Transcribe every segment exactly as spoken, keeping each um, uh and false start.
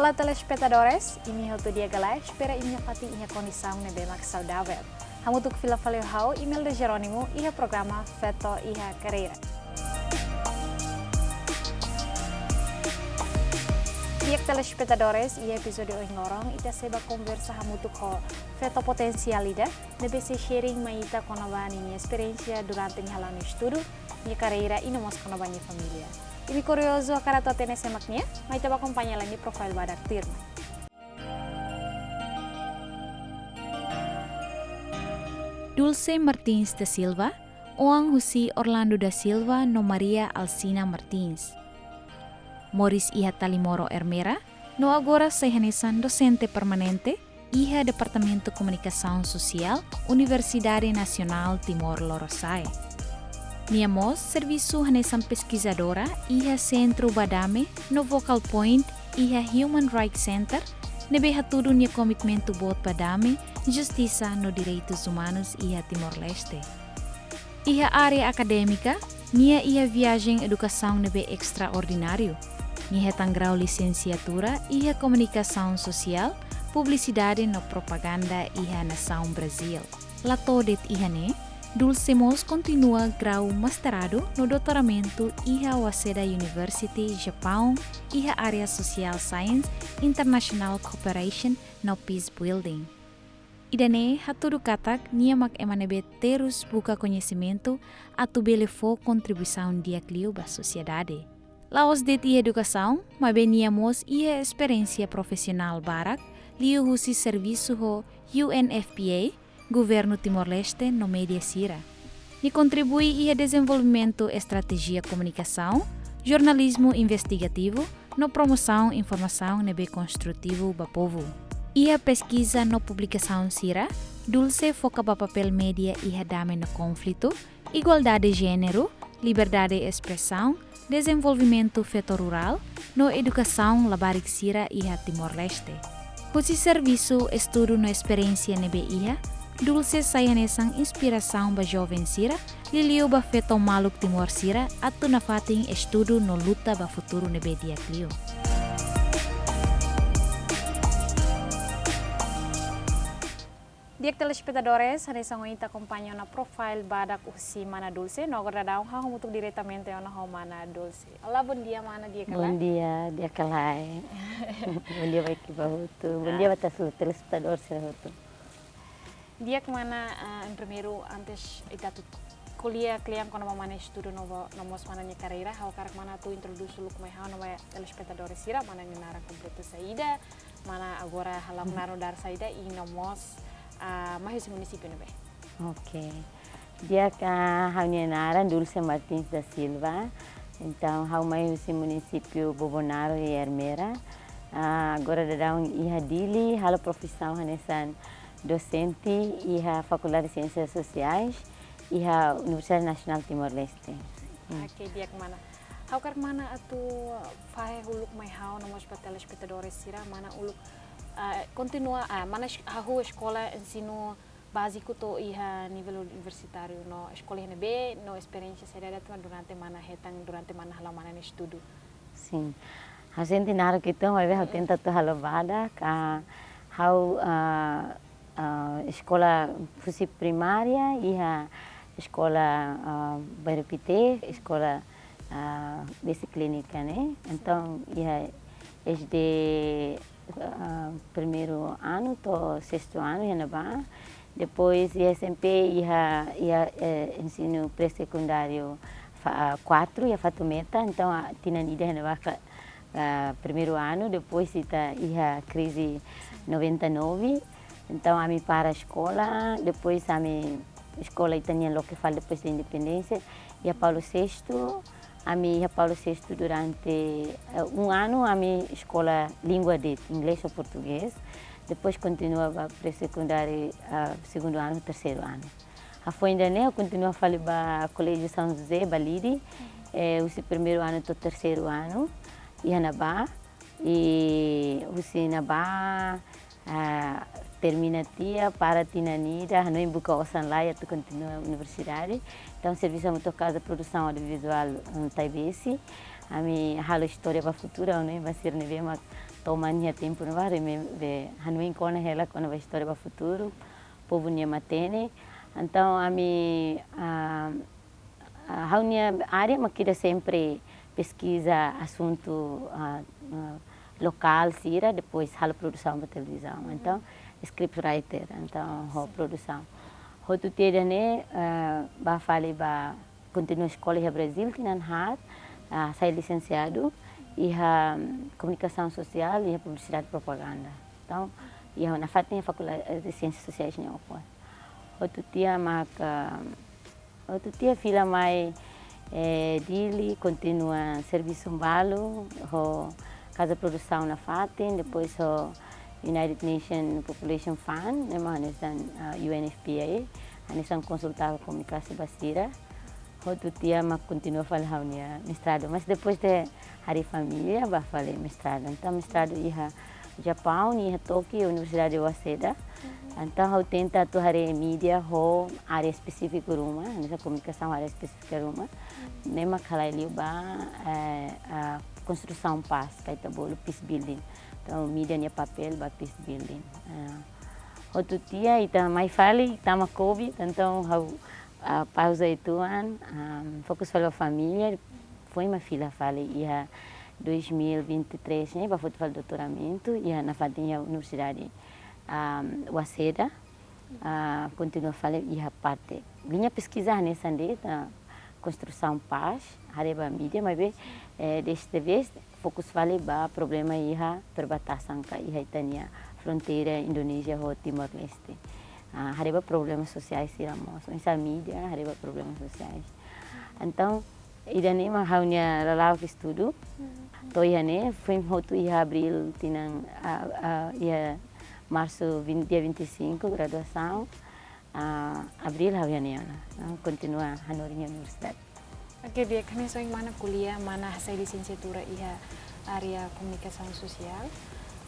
Olá, telespetadores, imi hotu di'ak ka lae, espera imi nafatin iha kondisaun ne'ebé mak saudavel. Hamutuk fila fali ho ha'u, Imelda Jerónimo, iha programa Feto iha Karreira. Di'ak telespetadores, iha epizódiu ohin loron, ita sei bá konversa hamutuk ho feto potensiál ida, ne'ebé sei sharing mai ita kona-ba ninia esperiénsia durante nia hala'o nia estudu, nia karreira i no mós kona-ba nia família. Imi kuriozu hakarak atu hatene sé mak nia? Mai ita bá akompaña lai nia profile badak tuirmai. Dulce Martins da Silva, oan husi Orlando da Silva no Maria Alcina Martins. Moris iha Talimoro, Ermera, no agora sai hanesan dosente permanente iha Departamentu Komunikasaun Sosiál, Universidade Nasionál Timor Lorosa'e. Nia mós servisu hanesan peskizadora iha Sentru ba Dame no Focal Point iha Human Rights Center, ne'ebé hatudu nia komitmentu boot ba dame, justisa no direitus umanus iha Timor-Leste. Iha área akadémika, nia iha viajen edukasaun ne'ebé estraordináriu. Nia hetan grau lisensiatura iha Komunikasaun Sosiál, Publisidade no Propaganda iha nasaun Brazíl. La to'o de'it iha ne'e, Dulce mós kontinua grau mestradu no doutoramentu iha Waseda University, Japaun, iha área Social Science, International Cooperation no Peace Building. Ida-ne'e hatudu katak nia mak ema ne'ebé terus buka koñesimentu atu bele fó kontribuisaun di'ak liu ba sosiedade. La'ós de'it iha edukasaun, maibé nia mós iha esperiénsia profisionál barak, liuhusi servisu ho U N F P A, Governu Timor-Leste no média sira. Nia kontribui iha dezenvolvimentu estratéjia komunikasaun, jornalizmu investigativu, no promosaun informasaun ne'ebé konstrutivu ba povu. Iha peskiza no publikasaun sira, Dulce foka ba papél média iha dame no konflitu, igualdade jéneru, liberdade espresaun, dezenvolvimentu feto rurál, no edukasaun labarik sira iha Timor-Leste. Husi servisu, estudu no esperiénsia ne'ebé iha, Dulce sai hanesan inspirasaun ba joven sira, liuliu ba feto maluk Timor sira, atu nafatin estudu no luta ba futuru ne'ebé di'ak liu. Di'ak telespetadores, hanesan ohin ita akompaña ona profile badak husi mana Dulce, no agora daudaun ha'u hamutuk diretamente ona ho mana Dulce. Olá, bondia mana, di'ak ka lae? Bondia, di'ak ka lae. Bondia ba imi hotu. Bondia ba tes-, telespetadór sira hotu. Di'ak mana, ah, em primeiru, antes ita atu ko'alia kle'an kona-ba mana estudu no, no mós mana nia karreira, ha'u hakarak mana atu introdús uluk mai ha'u no ba telespetadór sira, mana nia naran kompletu saida, mana agora hala'o naran nu'udar saida i no mós, ah, mai husi munisípiu ne'ebé? Oke. Di'ak, ah, ha'u-nia naran Dulce Martins da Silva. Entaun, ha'u mai husi munisípiu Bobonaro iha Ermera. Ah, agora daudaun iha Dili, halo profisaun hanesan dosente iha Fakuldade Siénsias Sosiais, iha Universidade Nasionál Timor-Leste. Hmm. Oke, di'ak mana. Ha'u hakarak mana atu fahe uluk mai ha'u no mós ba telespetadór sira, mana uluk, ah, kontinua, ah, mana es-, hahú eskola ensinu báziku to'o iha nivel universitáriu no eskola iha ne'ebé no esperiénsia saida de'it mak durante mana hetan, durante mana hala'o mana nia estudu. Sin. Ha'u sente naruk uitoan, maibé ha'u tenta atu halo badak, ah, ha'u, ah, ah, eskola husi primária, iha eskola, ah, Bairru Pité, eskola, ah, basic klínika ne'e. Entaun, iha SD, ah, primeiru anu to'o sestu anu iha ne'ebá. Depois iha S M P iha, iha, eh, ensinu pré-sekundáriu fa-, ah, quatro, iha Fatumeta. Entaun, ah, tinan ida iha ne'ebá ka, ah, primeiru anu, depois ita iha krize noventa e nove. Entaun, ami para eskola, depois ami eskola ita-nian loke fali depois de independénsia. Iha Paulo sexto, ami iha Paulo sexto durante, eh, um ano, ami eskola língua de'it, inglés ou português. Depois kontinua ba pré-sekundáriu, ah, segundu anu, terseiru anu. Hafoin ida-ne'e, kontinua fali ba Koléjiu São José, ba Liri, eh, husi primeiru anu to'o terseiru anu, iha ne'ebá. I husi ne'ebá, ah, termina tiha, para tinan ida, hanoin buka osan lai atu kontinua universidade. Entaun, servisu hamutuk ho Casa Produção Audiovisual, mm, Taibesi. Ami halo istória ba futuru, hanoin ba sira ne'ebé mak toma nia tempu ne'ebá, remember, hanoin kona hela kona-ba istória ba futuru, povu nia matenek. Entaun, ami, ah, ah, ha'u-nia área mak ida sempre peskiza asuntu, ah, ah, lokál sira, depois halo produsaun ba televizaun. Entaun, script writer, entaun, ho produsaun. Hotu tiha ida-ne'e, ah, bá fali bá kontinua eskola iha Brazil, tinan haat, ah, sai lisensiadu iha, mm, komunikasaun sosiál, iha publisidade propaganda. Entaun, iha nafatin iha Fakuldade de Siénsias Sosiais nian oke. Hotu tiha mak, ah, hotu tiha fila mai, eh, Dili, kontinua servisu balu, ho kaza produsaun nafatin, depois ho United Nations Population Fund, ne'e mak hanesan, ah, U N F P A, hanesan konsultór komunikasaun ba sira. Hotu tiha mak kontinua fali ha'u-nia mestradu. Mas depois de harii família, bá fali mestradu. Entaun, mestradu iha Japaun, iha Tokyo, Universidade Waseda. Entaun, ha'u tenta atu haree mídia ho área espesífiku ruma, hanesan komunikasaun área espesífika ruma. Ne'e mak halai liu ba, eh, ah, konstrusaun pás, ka ita bolu peace building. Entaun, mídia nia papél ba peace building. Ah, hotu tiha ita mai fali, tama covid, entaun ha'u, ah, pauza uitoan, ah, fokus fali ba família, foin mak fila fali iha dois mil e vinte e três ne'e, bá foti fali doutoramentu, iha nafatin iha Universidade, ah, Waseda, ah, kontinua fali iha parte liña peskiza hanesan de'it, ah, konstrusaun pás, haree ba mídia, maibé, eh, desta vez, fokus fali ba problema iha perbatasan ka iha ita-nia fronteira Indonézia ho Timor-Leste. Ah, haree ba problema sosiál sira mós. Oinsá mídia, haree ba problema sosiál. Entaun, ida-ne'e mak ha'u-nia lala'ok estudu. To'o iha ne'e, foin hotu iha abríl tinan, ah, ah, iha marsu vinte, dia vinte e cinco, graduasaun. Ah, abríl ha'u iha ne'e ona. Ah, kontinua hanorin iha universidade. Oke, di'ak, hanesan ohin mana ko'alia, mana hasai lisensiatura iha área komunikasaun sosiál.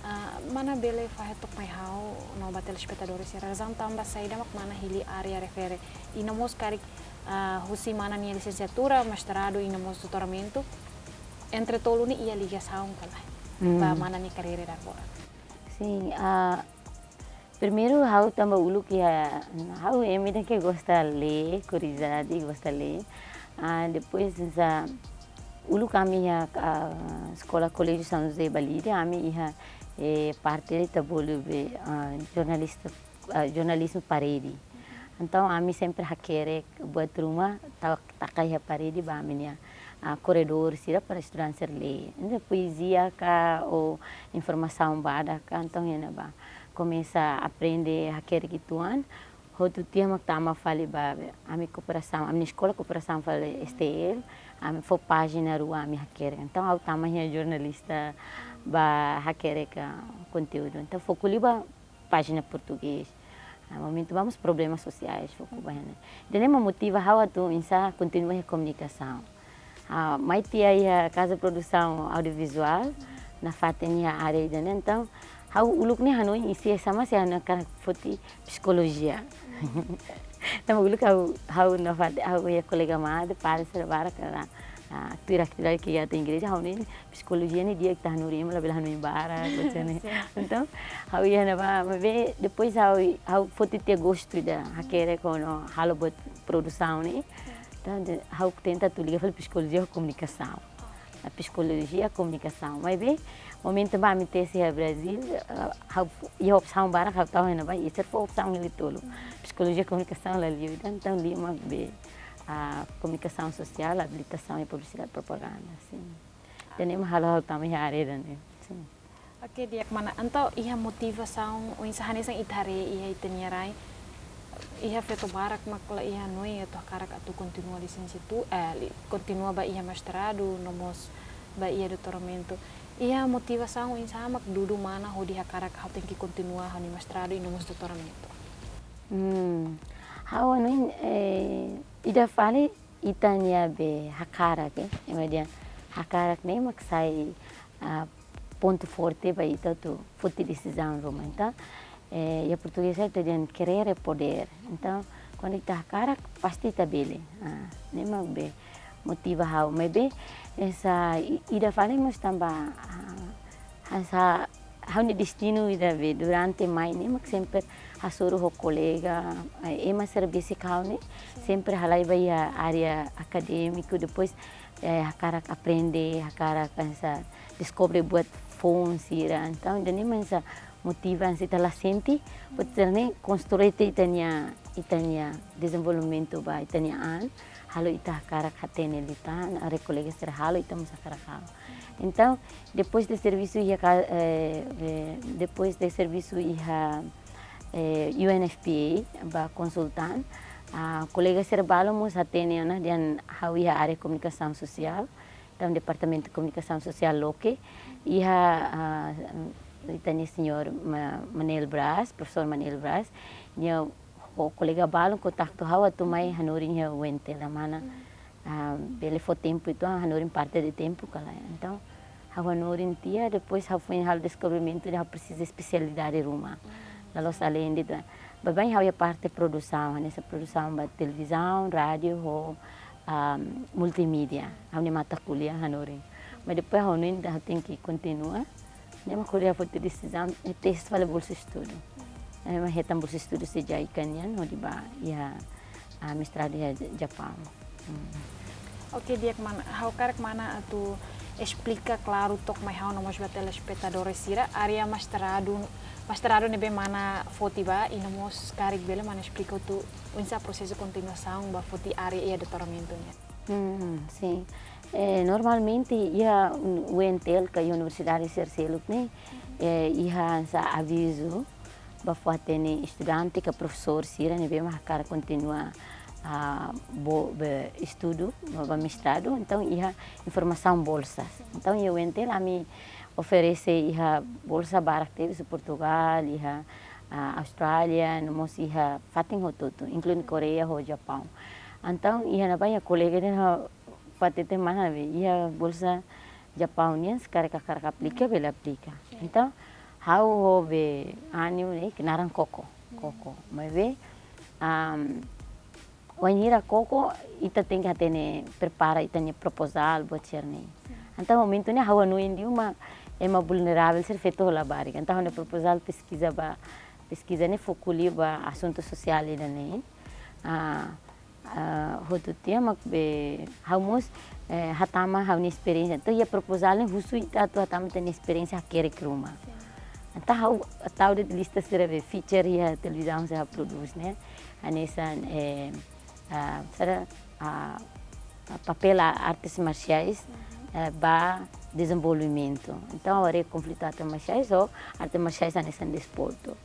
Ah, mana bele fahe took mai ha'u no ba telespetadór sira razaun tanba saida mak mana hili área refere. I no mós karik, ah, husi mana nia lisensiatura, mestradu, i no mós doutoramentu, entre tolu ne'e iha ligasaun ka lae? Hmm. Ba mana nia karreira dala barak. Sin, ah, primeiru, ha'u tanba uluk iha, ha'u ema ida ke gosta lee, kuriozidade, gosta lee. Ah, depois, hanesan uluk ami iha, ah, eskola Koléjiu São José Balia, ami iha, eh, parte ita bolu be, ah, jornalista, ah, jornalizmu parede. Entaun, ami sempre hakerek buat ruma, tau taka iha parede ba ami-nia, ah, korredór sira para estudante sira lee. Entaun, poezia ka, ou informasaun badak ka, entaun, iha ne'ebá komesa aprende hakerek uitoan. Hotu tiha mak tama fali ba, ami kooperasaun, ami-nia eskola kooperasaun fali S T L, ami fó pájina rua ami hakerek. Entaun, ha'u tama iha jornalista ba hakerek, ah, konteúdu. Entaun, foku liu ba pájina portugés. Ah, momentu ba mós problemas sosiais, foku ba iha ne'e. Ida-ne'e mak motiva ha'u atu oinsá kontinua iha komunikasaun. Ah, mai tiha iha kaza produsaun audiovizuál, nafatin iha área ida-ne'e, entaun, ha'u uluk ne'e hanoin isi sama se hanoin hakarak foti psikolojia. Tanba uluk ha'u, ha'u nafatin, ha'u iha kolega mate, padre sira barak, ah, tuir atividade kegiatan igreja, ha'u ne'e psikolojia ne'e di'ak ita hanorin, ema labele hanoin barak, buat sira-ne'e. Sin. Entaun, ha'u iha ne'ebá, maibé depois ha'u, ha'u foti tiha gostu ida hakerek ho no halo buat produsaun ne'e. Entaun, de, ha'u tenta atu liga fali psikolojia ho komunikasaun. Ah, psikolojia, komunikasaun. Maibé, momentu ba ami tesi iha Brazil, ah, ha'u, iha opsaun barak ha'u tau iha ne'ebá, i sira fó opsaun hili tolu. Psikolojia, komunikasaun la liu, entaun liu mak be, ah, komunikasaun sosiál, abilitasaun iha publisidade propaganda, sin. Ida-ne'e mak halo ha'u tama iha área ida-ne'e, sin. Oke, di'ak mana. Entaun iha motivasaun, oinsá hanesan ita haree iha ita-nia rai, iha feto barak mak la iha hanoin atu hakarak atu kontinua lisensiatura, eh, li-, kontinua ba iha mestradu, no mós ba iha doutoramentu. Iha motivasaun oinsá mak dudu mana hodi hakarak ha'u tenke kontinua ha'u-nia mestradu i no mós doutoramentu? Hmm, ha'u hanoin, eh, ida fali ita-nia be hakarak, eh, ema dehan hakarak ne'e mak sai, ah, pontu forte ba ita atu foti desizaun ruma. Entaun, eh, iha portugés ita dehan querer é poder. Entaun, kuandu ita hakarak, pasti ita bele. Ah, ne'e mak be motiva ha'u. Maibé, hanesan i-, ida fali mós tanba, ah, Hanesan ha'u-nia destinu ida be durante mai ne'e mak sempre hasoru ho kolega, eh, ema sira besik ha'u ne'e sempre halai ba iha área akadémiku, depois, eh, hakarak aprende, hakarak hanesan deskobre buat foun sira. Entaun, ida-ne'e mak hanesan motiva hanesan ita la sente, buat sira-ne'e konstrui ita-nia, ita-nia dezenvolvimentu ba ita-nia an, halo ita hakarak hatene liután, haree kolega sira halo, ita mós hakarak halo. Entaun, depois de servisu iha ka-, eh, eh, depois de servisu iha, eh, U N F P A ba konsultan, ah, kolega sira balu mós hatene ona dehan ha'u iha área komunikasaun sosiál, entaun Departamentu Komunikasaun Sosiál loke, iha, ah, ita-nia señór Ma-, Manuel Braz, profesór Manuel Braz, nia ho kolega balun kontaktu ha'u atu mai hanorin iha U N T L, mana, ah, bele fó tempu uitoan, hanorin parte de tempu ka lae. Entaun, ha'u hanorin tiha, depois ha'u foin halo deskobrimentu ida ha'u presiza espesialidade ruma. La'ós alende ida. Baibain ha'u iha parte produsaun, hanesan produsaun ba televizaun, rádiu, ho, ah, multimédia. Ha'u-nia mata kuliah hanorin. Mas depois ha'u hanoin ida ha'u tenke kontinua. Ne'e mak hodi ha'u foti desizaun, eh, teste fali bolsa estudu. Ne'e mak hetan bolsa estudu sira JICA nian, hodi bá iha, ah, mestradu iha Japaun. Hmm. Oke, di'ak mana, ha'u hakarak mana atu esplika klaru took mai ha'u no mós ba telespetadór sira, área mestradu, mestradu ne'ebé mana foti ba, i no mós karik bele mana esplika atu oinsá prosesu kontinuasaun ba foti área iha doutoramentu nian. Hmm, sin. Eh, normalmente iha U N T L ka iha universidade sira seluk ne'e, eh, iha hanesan avizu ba fó hatene estudante ka profesór sira ne'ebé mak hakarak kontinua, ah, bo-, be estudu ba, ba mestradu, entaun iha informasaun bolsas. Entaun iha U N T L ami oferese iha bolsa barak tebes, Portugal, iha, ah, Austrália, no mós iha fatin hotu-hotu, inklui Koreia ho Japaun. Entaun iha ne'ebá iha kolega dehan ha'u fó hatete mana be, iha bolsa Japaun nian, se karik hakarak aplika, bele aplika. Entaun, ha'u ho be ánimu ne'e, ke naran Koko. Koko. Maibé, am, wainhira Koko, ita tenke hatene prepara ita-nia proposal, buat sira-ne'e. Entaun, momentu ne'e, ha'u hanoin liu mak ema vulneravel sira feto ho labarik. Entaun, ha'u-nia proposal peskiza ba, peskiza ne'e foku liu ba asuntu sosiál ida-ne'e. Ah, ah, hotu tiha mak be ha'u mós, eh, hatama ha'u-nia esperiénsia. Entaun iha proposal ne'e husu ita atu hatama ita-nia esperiénsia hakerek ruma. Entaun ha'u tau de'it lista sira be feature iha televizaun sira prodús ne'e. Hanesan, eh, ah, sira, ah, papél artes marsiais, eh, ba dezenvolvimentu. Entaun ha'u haree konflitu artes marsiais ho artes marsiais hanesan desportu.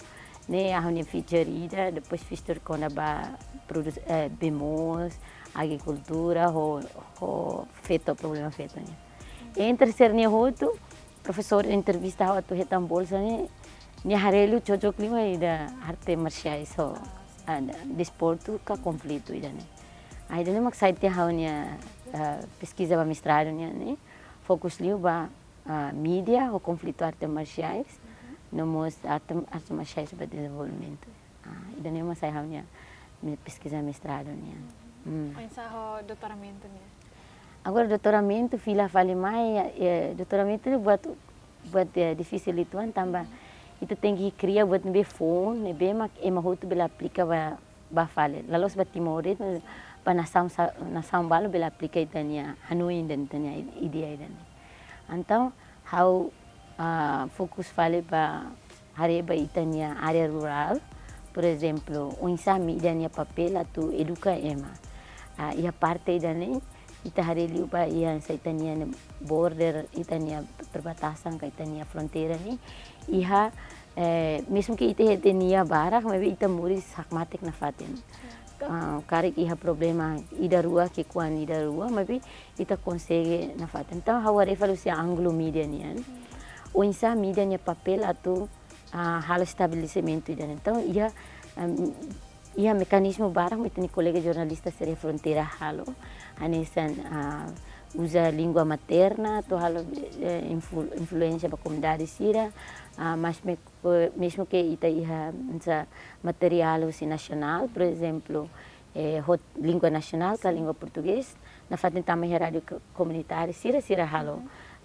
Ne'e ha'u-nia feature ida, depois feature kona-ba produs-, eh, bee moos, agrikultura, ho, ho feto, problema feto nian. Entre sira-ne'e hotu, profesór entrevista ha'u atu hetan bolsa ne'e, nia haree liu cocok liu mak ida arte marsiais ho, ah, desportu ka konflitu ida-ne'e. Ah, ida-ne'e mak sai tiha ha'u-nia, ah, peskiza ba mestradu nian ne'e, fokus liu ba ah, mídia ho konflitu arte marsiais, no mós arte, arte marsiais ba dezenvolvimentu. Ah, ida-ne'e mak sai ha'u-nia, me-, peskiza mestradu nian. Hmm. Oinsá ho doutoramentu nian? Agora doutoramentu fila fali mai, eh, doutoramentu ne'e buat, buat, eh, difisil uitoan tanba ita tenke kria buat ne'ebé foun, ne'ebé mak ema hotu bele aplika ba, ba fali. La'ós ba Timor de'it, ba nasaun sa-, nasaun balu bele aplika ita-nia hanoin dehan ita-nia ideia ida-ne'e. Entaun, ha'u, ah, fokus fali ba haree ba ita-nia área rurál, por ezemplu, oinsá mídia nia papél atu eduka ema. Ah, iha parte ida-ne'e, ita haree liu ba iha hanesan ita-nia border, ita-nia perbatasan ka ita-nia fronteira ne'e, iha, eh, mezmu ke ita iha etnia barak, maibé ita moris hakmatek nafatin. Ah, karik iha problema ida rua, ki'ikoan ida rua, maibé ita konsege nafatin. Entaun, ha'u haree fali husi ángulu mídia nian. Oinsá mídia nia papél atu, ah, halo estabelesimentu ida-ne'e. Entaun, iha, am, iha mekanizmu barak mak ita-nia kolega jornalista sira iha fronteira halo. Hanesan, ah, uza língua materna, atu halo, eh, influ-, influénsia ba komunidade sira, ah, mas me-, eh, mezmu ke ita iha hanesan materiál husi nasionál, por ezemplu, eh, ho língua nasionál ka língua portugés, nafatin tama iha rádiu ko-, komunitáriu sira, sira halo,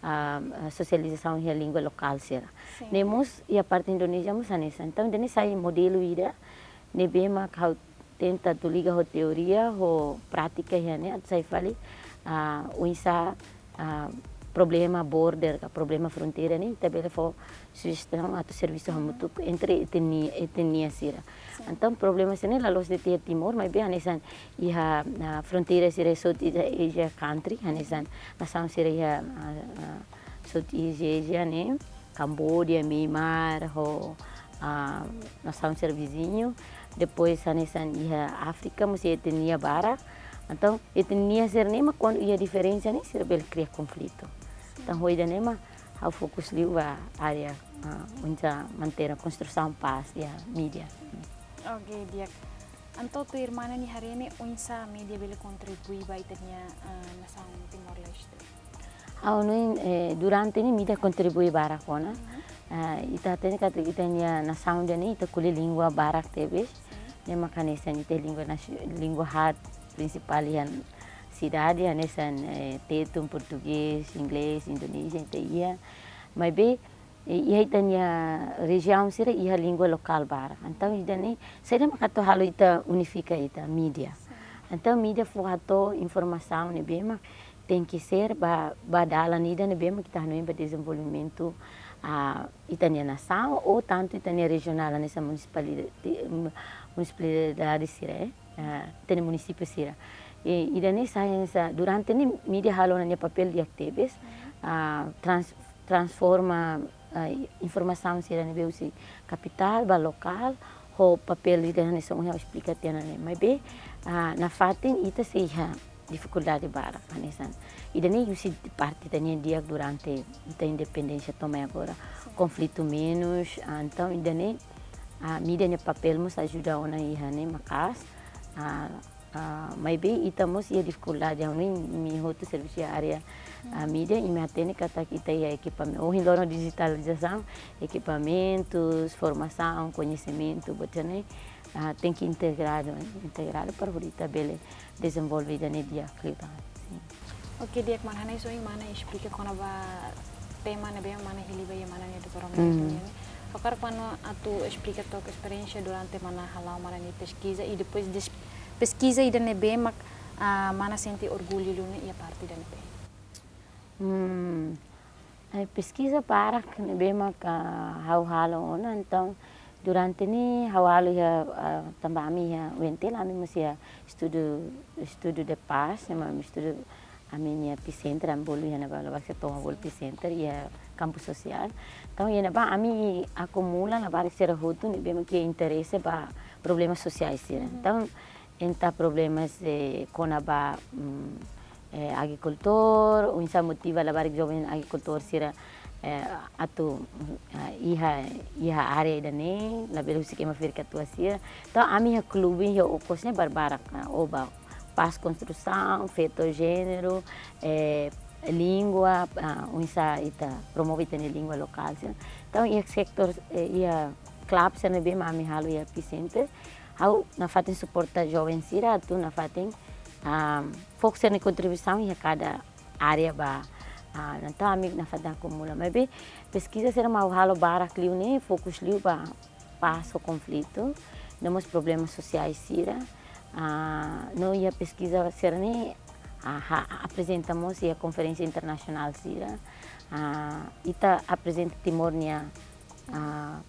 ah, ah, sosializasaun iha língua lokál sira. Sin. Ne'e mós iha parte Indonézia mós hanesan. Entaun, ida-ne'e sai modelu ida ne'ebé mak ha'u tenta atu liga ho teoria, ho prátika iha ne'e, atu sai fali, ah, oinsá, ah, problema border, ka problema fronteira ne'e, ita bele fó sujestaun atu servisu hamutuk entre etnia, etnia sira. Sin. Entaun, problema sira-ne'e la loos de'it iha Timor, maibé hanesan iha, ah, fronteira sira Southeast Asia country, hanesan nasaun sira iha, ah, ah, Southeast Asia ne'e, Cambodia, Myanmar, ho, ah, nasaun sira viziñu. Depois, hanesan iha Áfrika, mós iha etnia barak. Entaun, etnia sira-ne'e mak kuandu iha diferensa ne'e, sira bele kria konflitu. Entaun, ho ida-ne'e mak ha'u fokus liu ba área, ah, oinsá mantein konstrusaun pás iha mídia. Oke, di'ak. Entaun, tuir mana nia haree ne'e, oinsá mídia bele kontribui ba ita-nia, ah, nasaun Timor-Leste? Ha'u hanoin, eh, durante ne'e mídia kontribui barak ona. Mhm. Ah, ita hatene katak ita-nia nasaun ida-ne'e ita ko'alia língua barak tebes. Sin. Ne'e mak hanesan ita língua nasi-, língua haat prinsipál iha sidade, hanesan, eh, Tetun, Portugés, Inglés, Indonézia, ita iha. Maibé, eh, iha ita-nia rejiaun sira iha língua lokál barak. Entaun, ida-ne'e, saida mak atu halo ita unifika ita, mídia. Sin. Entaun, mídia fó hato'o informasaun ne'ebé mak tenke ser ba, ba dalan ida ne'ebé mak ita hanoin ba dezenvolvimentu, ah, ita-nia nasaun, ou tantu ita-nia rejionál, hanesan munisipalidade, munisipalidade sira, eh, ah, ita-nia munisípiu sira. I, ida-ne'e sai hanesan, durante ne'e mídia halo ona nia papél di'ak tebes, ah, trans-, transforma, ah, informasaun sira ne'ebé husi kapitál ba lokál, ho papél ida hanesan ohin ha'u esplika tiha ona ne'e. Maibé, ah, nafatin ita sei iha difikuldade barak hanesan. Ida-ne'e husi parte ita-nia di'ak durante ita independénsia to'o mai agora. Sin. Konflitu menus, ah, entaun ida-ne'e, ah, mídia nia papél mós ajuda ona iha ne'e maka'as. Ah, ah, maibé ita mós iha difikuldade, ha'u hanoin imi hotu servisu iha área, ah, mídia, imi hatene katak ita iha ekipamentu, ohin loron dijitalizasaun, ekipamentus, formasaun, koñesimentu, buat sira-ne'e, ah, tenke integradu, integradu para hodi ita bele dezenvolve ida-ne'e di'ak liután. Sin. Oke, di'ak, mana Hana, ohin mana esplika kona-ba tema ne'ebé mana hili ba iha mana nia doutoramentu, mm, nian ne'e. Ha'u hakarak mana atu esplika took esperiénsia durante mana hala'o mana nia peskiza, i depois des-, peskiza ida ne'ebé mak, ah, mana sente orgullu liu ne'e iha parte ida ne'ebé? Hmm, eh, peskiza barak ne'ebé mak, ah, ha'u halo ona, entaun durante ne'e ha'u halo iha, ah, tanba ami iha UNTL, ami mós iha estudu, estudu de pás, ema estudu ami-nia epicenter, ami bolu iha ne'ebá, labarik sira toman bolu epicenter, iha kampu sosiál. Entaun, iha ne'ebá ami akumula labarik sira hotu ne'ebé mak iha interese ba problema sosiál sira. Mhm. Entaun, entaun problema, eh, kona-ba, mm, eh, agrikultór, oinsá motiva labarik joven agrikultór sira, eh, atu, eh, iha, iha área ida-ne'e, labele husik ema ferik-katuas sira. Entaun, ami iha klube, iha okos ne'e barbarak, ah, oba pás konstrusaun, feto jéneru, eh, língua, ah, oinsá ita promove ita-nia língua lokál sira. Entaun, iha setór, eh, iha klub sira ne'ebé mak ami halo iha epicenter, ha'u nafatin suporta joven sira atu nafatin, ah, fó sira-nia kontribuisaun iha kada área ba, ah, entaun ami nafatin akumula. Maibé peskiza sira mak ha'u halo barak liu ne'e, fokus liu ba pás ho konflitu, no mós problema sosiál sira. Ah, no iha peskiza sira-ne'e, ah, ha'u aprezenta mós iha konferénsia internasionál sira. Ah, ita aprezenta Timor nia, ah,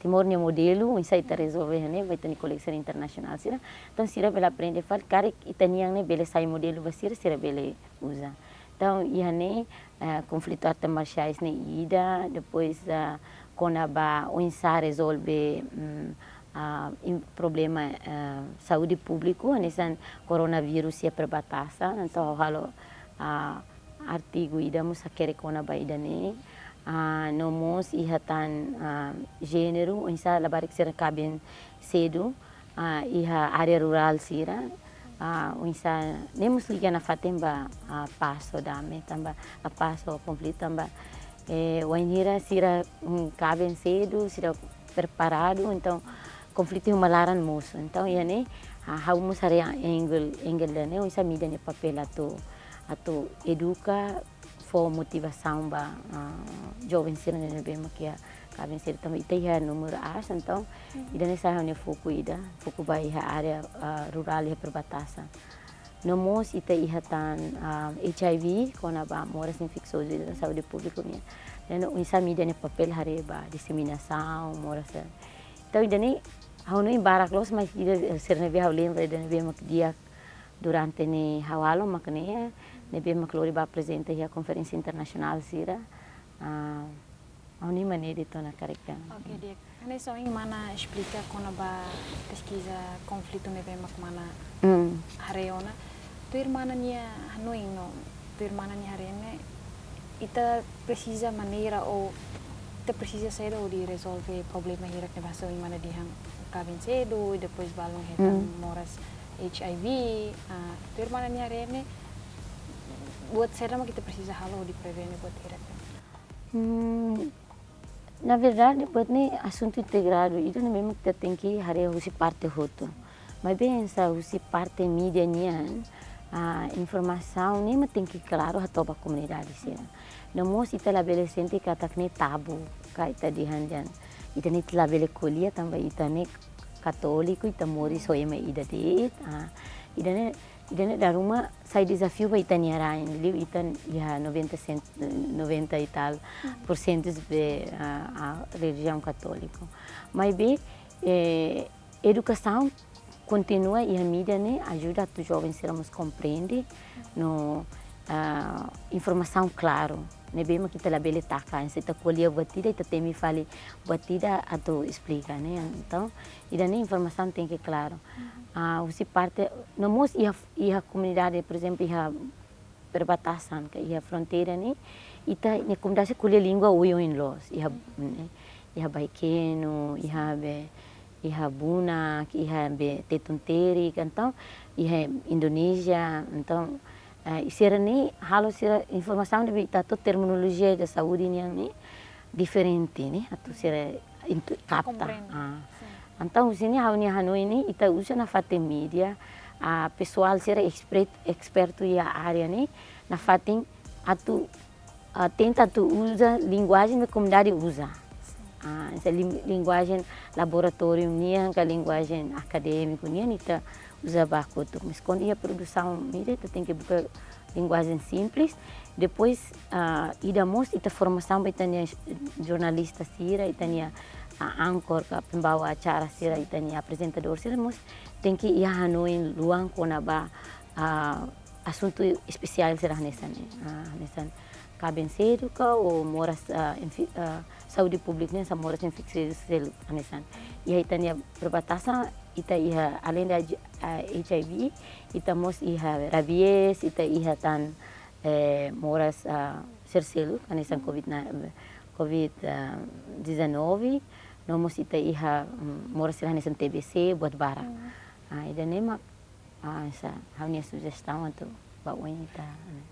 Timor nia modelu, oinsá ita rezolve iha ne'e, ba ita-nia kolega sira internasionál sira. Entaun, sira bele aprende fali, karik ita-nian ne'e bele sai modelu ba sira, sira bele uza. Entaun, iha ne'e, eh, konflitu arte marsiais ne'e ida, depois, ah, kona-ba oinsá rezolve, mm, ah, im-, problema, eh, saúde públiku, hanesan koronavírus iha perbatasan, entaun halo, ah, artigu ida mós hakerek kona-ba ida-ne'e. Ah, no mós iha tan, ah, jéneru, oinsá labarik sira kaben sedu, ah, iha área rurál sira, ah, oinsá ne'e mós liga nafatin ba, ah, pás ho dame, tanba, ah, pás ho konflitu, tanba, eh, wainhira sira, mm, kaben sedu, sira preparadu, entaun konflitu iha uma laran mosu. Entaun, iha ne'e, ah, ha'u mós haree angle, angle ida-ne'e, oinsá mídia nia papél atu, atu eduka, fó motivasaun ba, ah, joven sira ne'ebé mak iha kaben sira tanba ita iha númeru aas, entaun ida-ne'e sai ha'u-nia foku ida, foku ba iha área, ah, rurál iha perbatasan. No mós ita iha tan, ah, H I V, kona-ba moras infeksiozu ida saúde públiku nian. Ne'e oinsá mídia nia papél haree ba diseminasaun, moras. Entaun ida-ne'e ha'u hanoin barak loos, mas ida sira ne'ebé ha'u lembra ida ne'ebé mak di'ak durante ne'e ha'u halo mak ne'e, ne'ebé mak lori ba aprezenta iha konferénsia internasionál sira. Ah, ha'u hanoin mak ne'e de'it ona karik. Oke, di'ak. Hanesan ohin mana esplika kona-ba peskiza konflitu ne'ebé mak mana Mm. haree ona. Tuir mana nia hanoin no, tuir mana nia haree ne'e, ita presiza maneira ou ita presiza saida hodi rezolve problema hirak ne'ebé hanesan ohin mana dehan kaben sedu, i depois balun hetan Mm. moras H I V, ah, tuir mana nia haree ne'e, buat saida mak ita presiza halo hodi prevene buat hirak ne'e? Hmm, na verdade, buat ne'e asuntu integradu, ida ne'ebé mak ita tenke haree husi parte hotu. Maibé hanesan husi parte mídia nian, ah, informasaun ne'e mak tenke klaru hato'o ba komunidade sira. No mós ita labele sente katak ne'e tabu, ka ita dehan dehan. Ita ne'e labele ko'alia tanba ita ne'e katóliku, ita moris ho ema ida de'it. Ah, ida-ne'e, ida-ne'e dala ruma sai dezafiu ba ita-nia rain, liu ita iha noventa sen-, noventa e tal por cento be, ah, ah, relijiaun katóliku. Maibé, eh, edukasaun kontinua iha mídia ne'e ajuda atu joven sira mós komprende no, ah, informasaun klaru. Ne'ebé mak ita labele taka, se ita ko'alia buat ida, ita temi fali buat ida atu esplika, ne'e. Entaun, ida-ne'e informasaun tenke klaru. Ah, husi parte, no mós iha, iha komunidade, por ezemplu, iha perbatasan, ka iha fronteira ne'e, ita-nia komunidade ko'alia língua oioin loos, iha, ne'e, iha Baikenu, iha be, iha Bunak, iha be Tetun Terik, entaun, iha Indonézia, entaun, eh, sira ne'e halo sira informasaun ne'ebé ita hato'o terminolojia da saúde nian ne'e diferente, ne'e, atu sira intu-, kapta. Komprende. Ah. Sin. Entaun, husi ne'e ha'u-nia hanoin ne'e, ita uza nafatin mídia, ah, pesoál sira espre-, espertu iha área ne'e, nafatin atu, ah, tenta atu uza linguajen ne'ebé komunidade uza. Sin. Ah, hanesan lin-, linguajen laboratóriu nian, ka linguajen akadémiku nian, ita uza baku tu. Mas kuandu iha produsaun mídia, ita tenke buka linguajen simples. Depois, ah, ida mós ita formasaun ba ita-nia jornalista sira, ita-nia, ah, anchor ka pembawa acara sira, ita-nia aprezentadór sira mós tenke iha hanoin luan kona-ba, ah, asuntu espesiál sira hanesan ne'e. Ah, hanesan kaben sedu ka ou moras, ah, infi-, ah, saúde públika nian hanesan moras infeksiozu seluk hanesan. Iha ita-nia perbatasan, ita iha além da, ah, H I V, ita mós iha rabies, ita iha tan, eh, moras, ah, sira seluk, hanesan Covid na, Covid, ah, dezanove, no mós ita iha, mm, moras sira hanesan T B C, buat barak. Hmm. Ah, ida-ne'e mak, ah, hanesan ha'u-nia sujestaun atu ba oin ita, ne'e.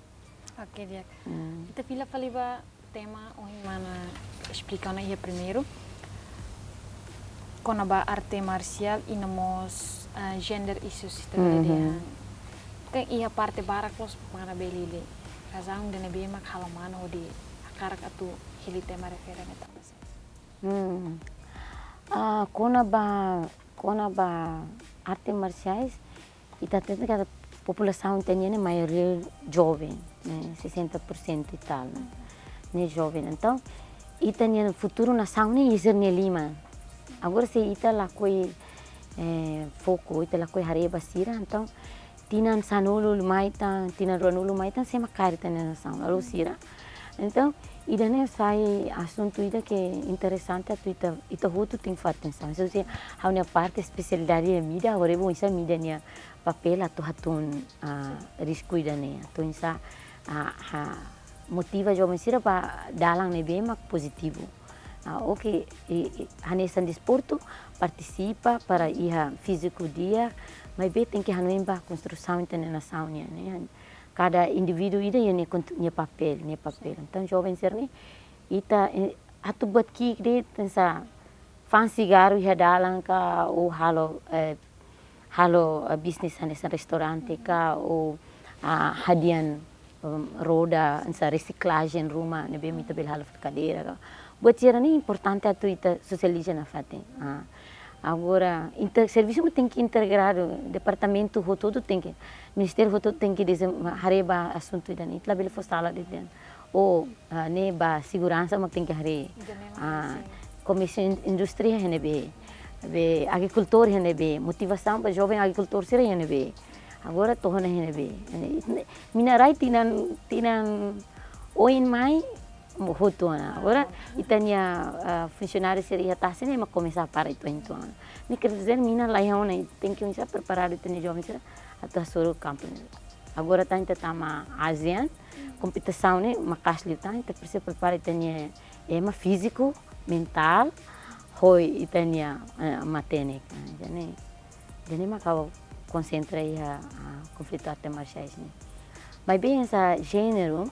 Oke, di'ak. Hmm. Ita fila fali ba tema ohin mana esplika ona iha primeiru. Kona-ba arte marsiál i no mós, ah, gender issues ita bele Mhm. dehan. Kan iha parte barak loos mana bele hili. Razaun ida ne'ebé mak halo mana hodi hakarak atu hili tema refere ne'e tanba saida? Hmm. Ah, kona-ba, kona-ba arte marsiais, ita hatene katak populasaun ita-nian ne'e maioria joven, ne'e, sessenta por cento e tal, ne'e, ne'e joven. Entaun, ita-nia futuru nasaun ne'e iha sira-nia liman. Agora, se ita lakohi, eh, foku, ita lakohi haree ba sira, entaun, tinan sanulu mai tan, tinan ruanulu mai tan, sé mak kaer ita-nia nasaun, la'ós sira. Entaun, ida-ne'e sai asuntu ida ke interesante atu ita, ita hotu tenke fó atensaun. Só se ha'u-nia parte espesialidade iha mídia, agora oinsá mídia nia papél atu hatun, ah, risku ida-ne'e, atu oinsá, ah, ha, motiva joven sira ba dalan ne'ebé mak pozitivu. Ah, oke, i, i, hanesan desportu, partisipa para iha fíziku di'ak, maibé tenke hanoin ba konstrusaun ita-nia nasaun nian, ne'e. Kada indivíduu ida iha nia kontu-, nia papél, nia papél. Entaun, joven sira ne'e, ita, eh, atu buat ki'ik de'it, hanesan fa'an sigarru iha dalan ka, ou halo, eh, halo, eh, bisnis hanesan restaurante ka, ou, ah, hadi'a roda, hanesan resiklajen ruma, ne'ebé ita bele halo fali kadeira ka. Buat sira-ne'e importante atu ita sosializa nafatin. Ah. Agora, inter-, servisu mak tenke integradu, departamentu hotu-hotu tenke, ministériu hotu-hotu tenke dezem-, haree ba asuntu ida-ne'e, ita labele fó sala de'it. Ou, ah, ne'e ba seguransa mak tenke haree. Ida-ne'e mak, ah, sin. Komérsiu in-, indústria iha ne'ebé, be agrikultór iha ne'ebé, motivasaun ba joven agrikultór sira iha ne'ebé. Agora to'o ona iha ne'ebé. Ne'e, ne'e, mina rai tinan, tinan oin mai, mo-, hotu ona. Agora, ita-nia, ah, funsionáriu sira iha tasi ne'e mak komesa para uitoan-uitoan. Ne'e quer dizer, mina laiha ona, tenke komesa preparadu ita-nia joven sira atu hasoru kampu. Agora tan ita tama ASEAN, kompetisaun ne'e maka'as liután, ita presiza prepara ita-nia ema fíziku, mentál, ho ita-nia, eh, matenek. Ah, jadi, jadi mak ha'u konsentra iha, ah, konflitu arte marsiais ne'e. Maibé hanesan jéneru,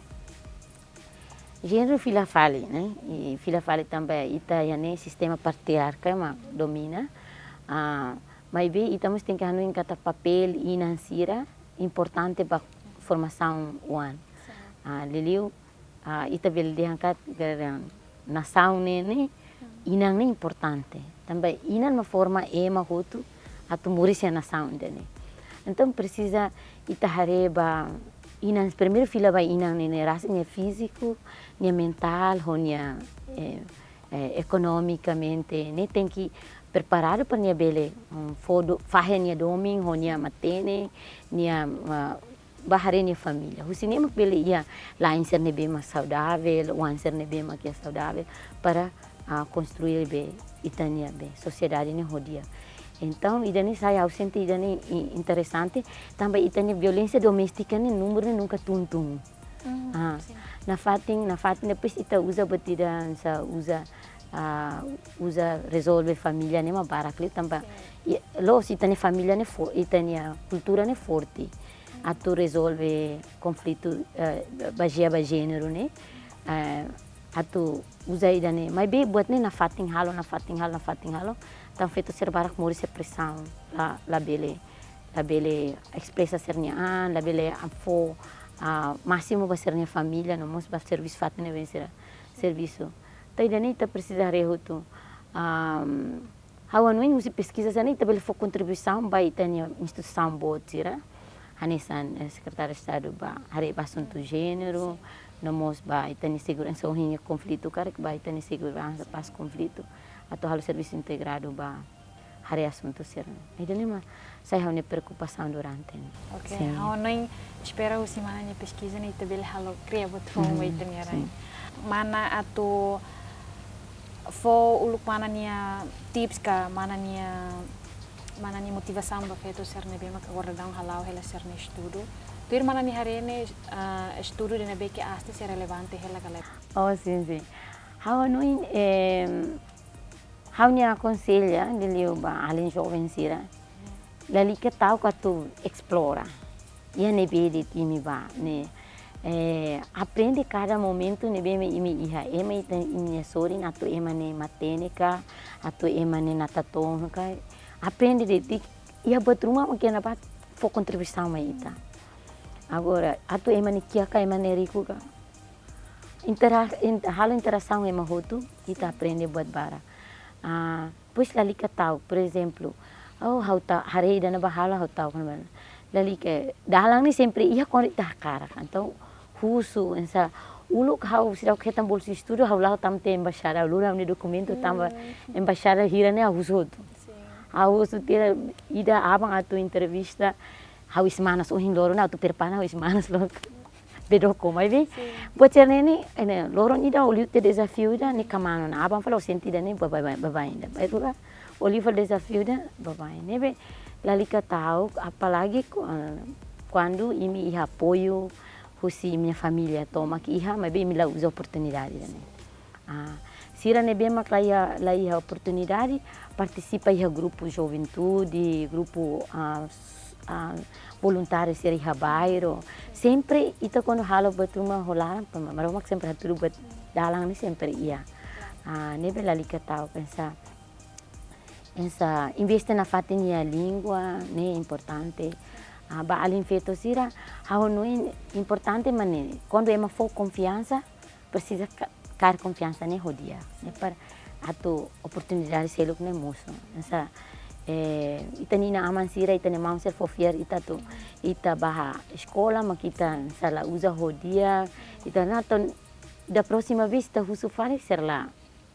jéneru fila fali, ne'e? I fila fali tanba ita iha ne'e sistema patriarka mak domina. Ah, maibé ita mós tenke hanoin katak papél inan sira importante ba formasaun oan. Sin. Ah, liuliu, ah, ita bele dehan katak nasaun ne'e, ne'e, inan ne'e importante. Tanba inan mak forma ema hotu atu moris iha nasaun ida-ne'e. Entaun presiza ita haree ba inan, primeiru fila ba inan ne'e, ne'e rasik nia fíziku, nia mentál, ho nia, eh, eh, ekonomikamente, ne'e tenke preparadu para nia bele, mm, fó do-, fahe nia domin ho nia matenek, nia, ah, ba haree nia família. Husi ne'e mak bele iha la'en sira ne'ebé mak saudavel, oan sira ne'ebé mak iha saudavel, para, ah, konstrui be ita-nia be sosiedade ne'e ho di'ak. Entaun, ida-ne'e sai, ha'u sente ida-ne'e i-, interesante, tanba ita-nia violénsia doméstika ne'e númeru ne'e nunka tun-tun. Mm, ah, sin. Nafatin, nafatin depois ita uza buat ida hanesan uza, ah, uza rezolve família ne'e mak barak liu tanba, sin, i, loos ita-nia família ne'e fo-, ita-nia kultura ne'e forte. Mm. Atu rezolve konflitu, eh, bazeia ba jéneru ne'e, eh, atu uza ida-ne'e. Maibé buat ne'e nafatin halo, nafatin halo, nafatin halo. Entaun feto sira barak moris iha presaun, la, labele, labele espresa sira-nia an, labele fó, ah, másimu ba sira-nia família, no mós ba servisu fatin ne'ebé sira servisu. Entaun ida-ne'e ita presiza haree hotu. Am, ha'u hanoin husi peskiza sira-ne'e ita bele fó kontribuisaun ba ita-nia instituisaun boot sira. Hanesan, eh, Sekretáriu Estadu ba haree ba asuntu jéneru, no mós ba ita-nia seguransa, ohin konflitu karik ba ita-nia seguransa, pás konflitu, atu halo servisu integradu ba haree asuntu sira-ne'e. Ida-ne'e mak sai ha'u-nia preokupasaun durante ne'e. Oke, sin, ha'u hanoin espera husi mana nia peskiza ne'e ita bele halo kria buat foun, mm, ba ita-nia rain. Sin. Mana atu fó uluk mana nia tips ka mana nia, mana nia motivasaun ba feto sira ne'ebé mak agora daudaun hala'o hela sira-nia estudu. Tuir mana nia haree ne'e, ah, estudu ida ne'ebé ke aste sei relevante hela ka lae? Oh, sin, sin. Ha'u hanoin, em, ha'u-nia akonsellu, liuliu ba alin joven sira. Lalika ta'uk atu esplora. Iha ne'ebé de'it imi bá, ne'e. Eh, aprende kada momentu ne'ebé imi iha. Ema ita, imi-nia sorin atu ema ne'e matenek ka, atu ema ne'e natatoon ka. Aprende de'it, iha buat ruma mak ita bá fó kontribuisaun mai ita. Agora, atu ema ne'e kiak ka, ema ne'e riku ka. Intera-, in-, halo interasaun ema hotu, ita aprende buat barak. Ah, depois lalika ta'uk, por ezemplu, oh, ha'u ta-, haree ida-ne'ebá halo ha'u ta'uk, kan, mana. Lalika, dalan ne'e sempre iha kuandu ita hakarak. Entaun, husu, hanesan, uluk ha'u seidauk hetan bolsa estudu, ha'u la'o tama tiha embaixada, ha'u lori ha'u-nia dokumentu tama embaixada hira ne'e ha'u husu hotu. Sin. Ha'u husu tiha ida aban atu entrevista, ha'u iis-manas, ohin loron ne'e atu prepara ha'u iis-manas loos. Bedoko, maibé. Sin. Buat sira-ne'e, ne'e, ne'e, loron ida ha'u liu tiha dezafiu ida ne'e kmaan ona. Aban fala ha'u sente ida-ne'e baibain, baibain ida. Bainhira ha'u liu fali dezafiu ida, baibain. Ne'ebé lalika ta'uk, apalagi ku-, eh, kuandu imi iha apoiu husi imi-nia família tomak iha, maibé imi la uza oportunidade ida-ne'e. Ah, sira ne'ebé mak la iha, la iha oportunidade, partisipa iha grupu juventude, grupu, ah, s-, ah, voluntáriu sira iha bairru. Sempre ita kuandu halo buat ruma ho laran, pa-, Maromak sempre hatudu buat dalan ne'e sempre iha. Ah, ne'ebé lalika ta'uk hanesan, hanesan investe nafatin iha língua, ne'e importante. Ah, ba alin feto sira, ha'u hanoin importante mak ne'e, kuandu ema fó konfiansa, presiza ka-, kaer konfiansa ne'e ho di'ak. Ne'e para atu oportunidade seluk ne'e mosu. Hanesan, eh, ita-nia inan-aman sira, ita-nia maun sira fó fiar ita atu, ita bá eskola, mak ita hanesan la uza ho di'ak, ita na ton, da próxima vez ita husu fali sira la,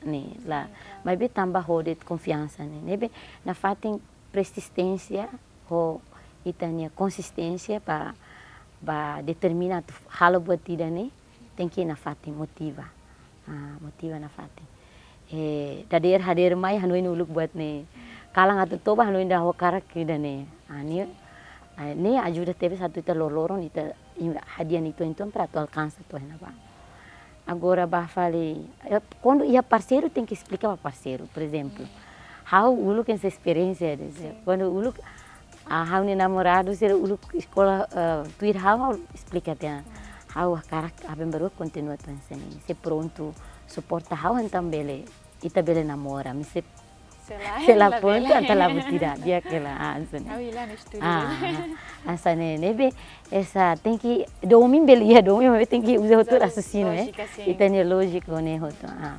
ne'e, la. Maibé tanba ho de'it konfiansa ne'e. Ne'ebé nafatin persisténsia, ho ita-nia konsisténsia ba, ba determina atu halo buat ida-ne'e, tenke nafatin motiva. Ah, motiva nafatin. Eh, dadeer hadeer mai hanoin uluk buat ne'e. Kalan atu toba hanoin ida hakarak ida-ne'e. Ah, ne'e, ah, ne'e ajuda tebes atu ita loroloron ita im-, hadi'a nia uitoan-uitoan para atu alkansa to'o iha ne'ebá. Agora bá fali, eh, kuandu iha parseiru tenke esplika ba parseiru, por ezemplu. Ha'u uluk hanesan esperiénsia, de'it. Sin. Kuandu uluk, ah, ha'u-nia namoradu sira uluk eskola, eh, tuir ha'u, ha'u esplika tiha. Ha'u hakarak aban-bainrua kontinua to'o hanesan ne'e. Se prontu suporta ha'u entaun bele, ita bele namora, maibé se se la, se la prontu, entaun la buat ida, di'ak hela, ah, hanesan ne'e. Ha'u hela no estudu. Ah, hanesan ne'e, ne'ebé, hanesan tenke, domin bele iha, domin, maibé tenke uza hotu rasiosinamentu, eh. Lójika, sin. Ita-nia lójika ne'e hotu, ah.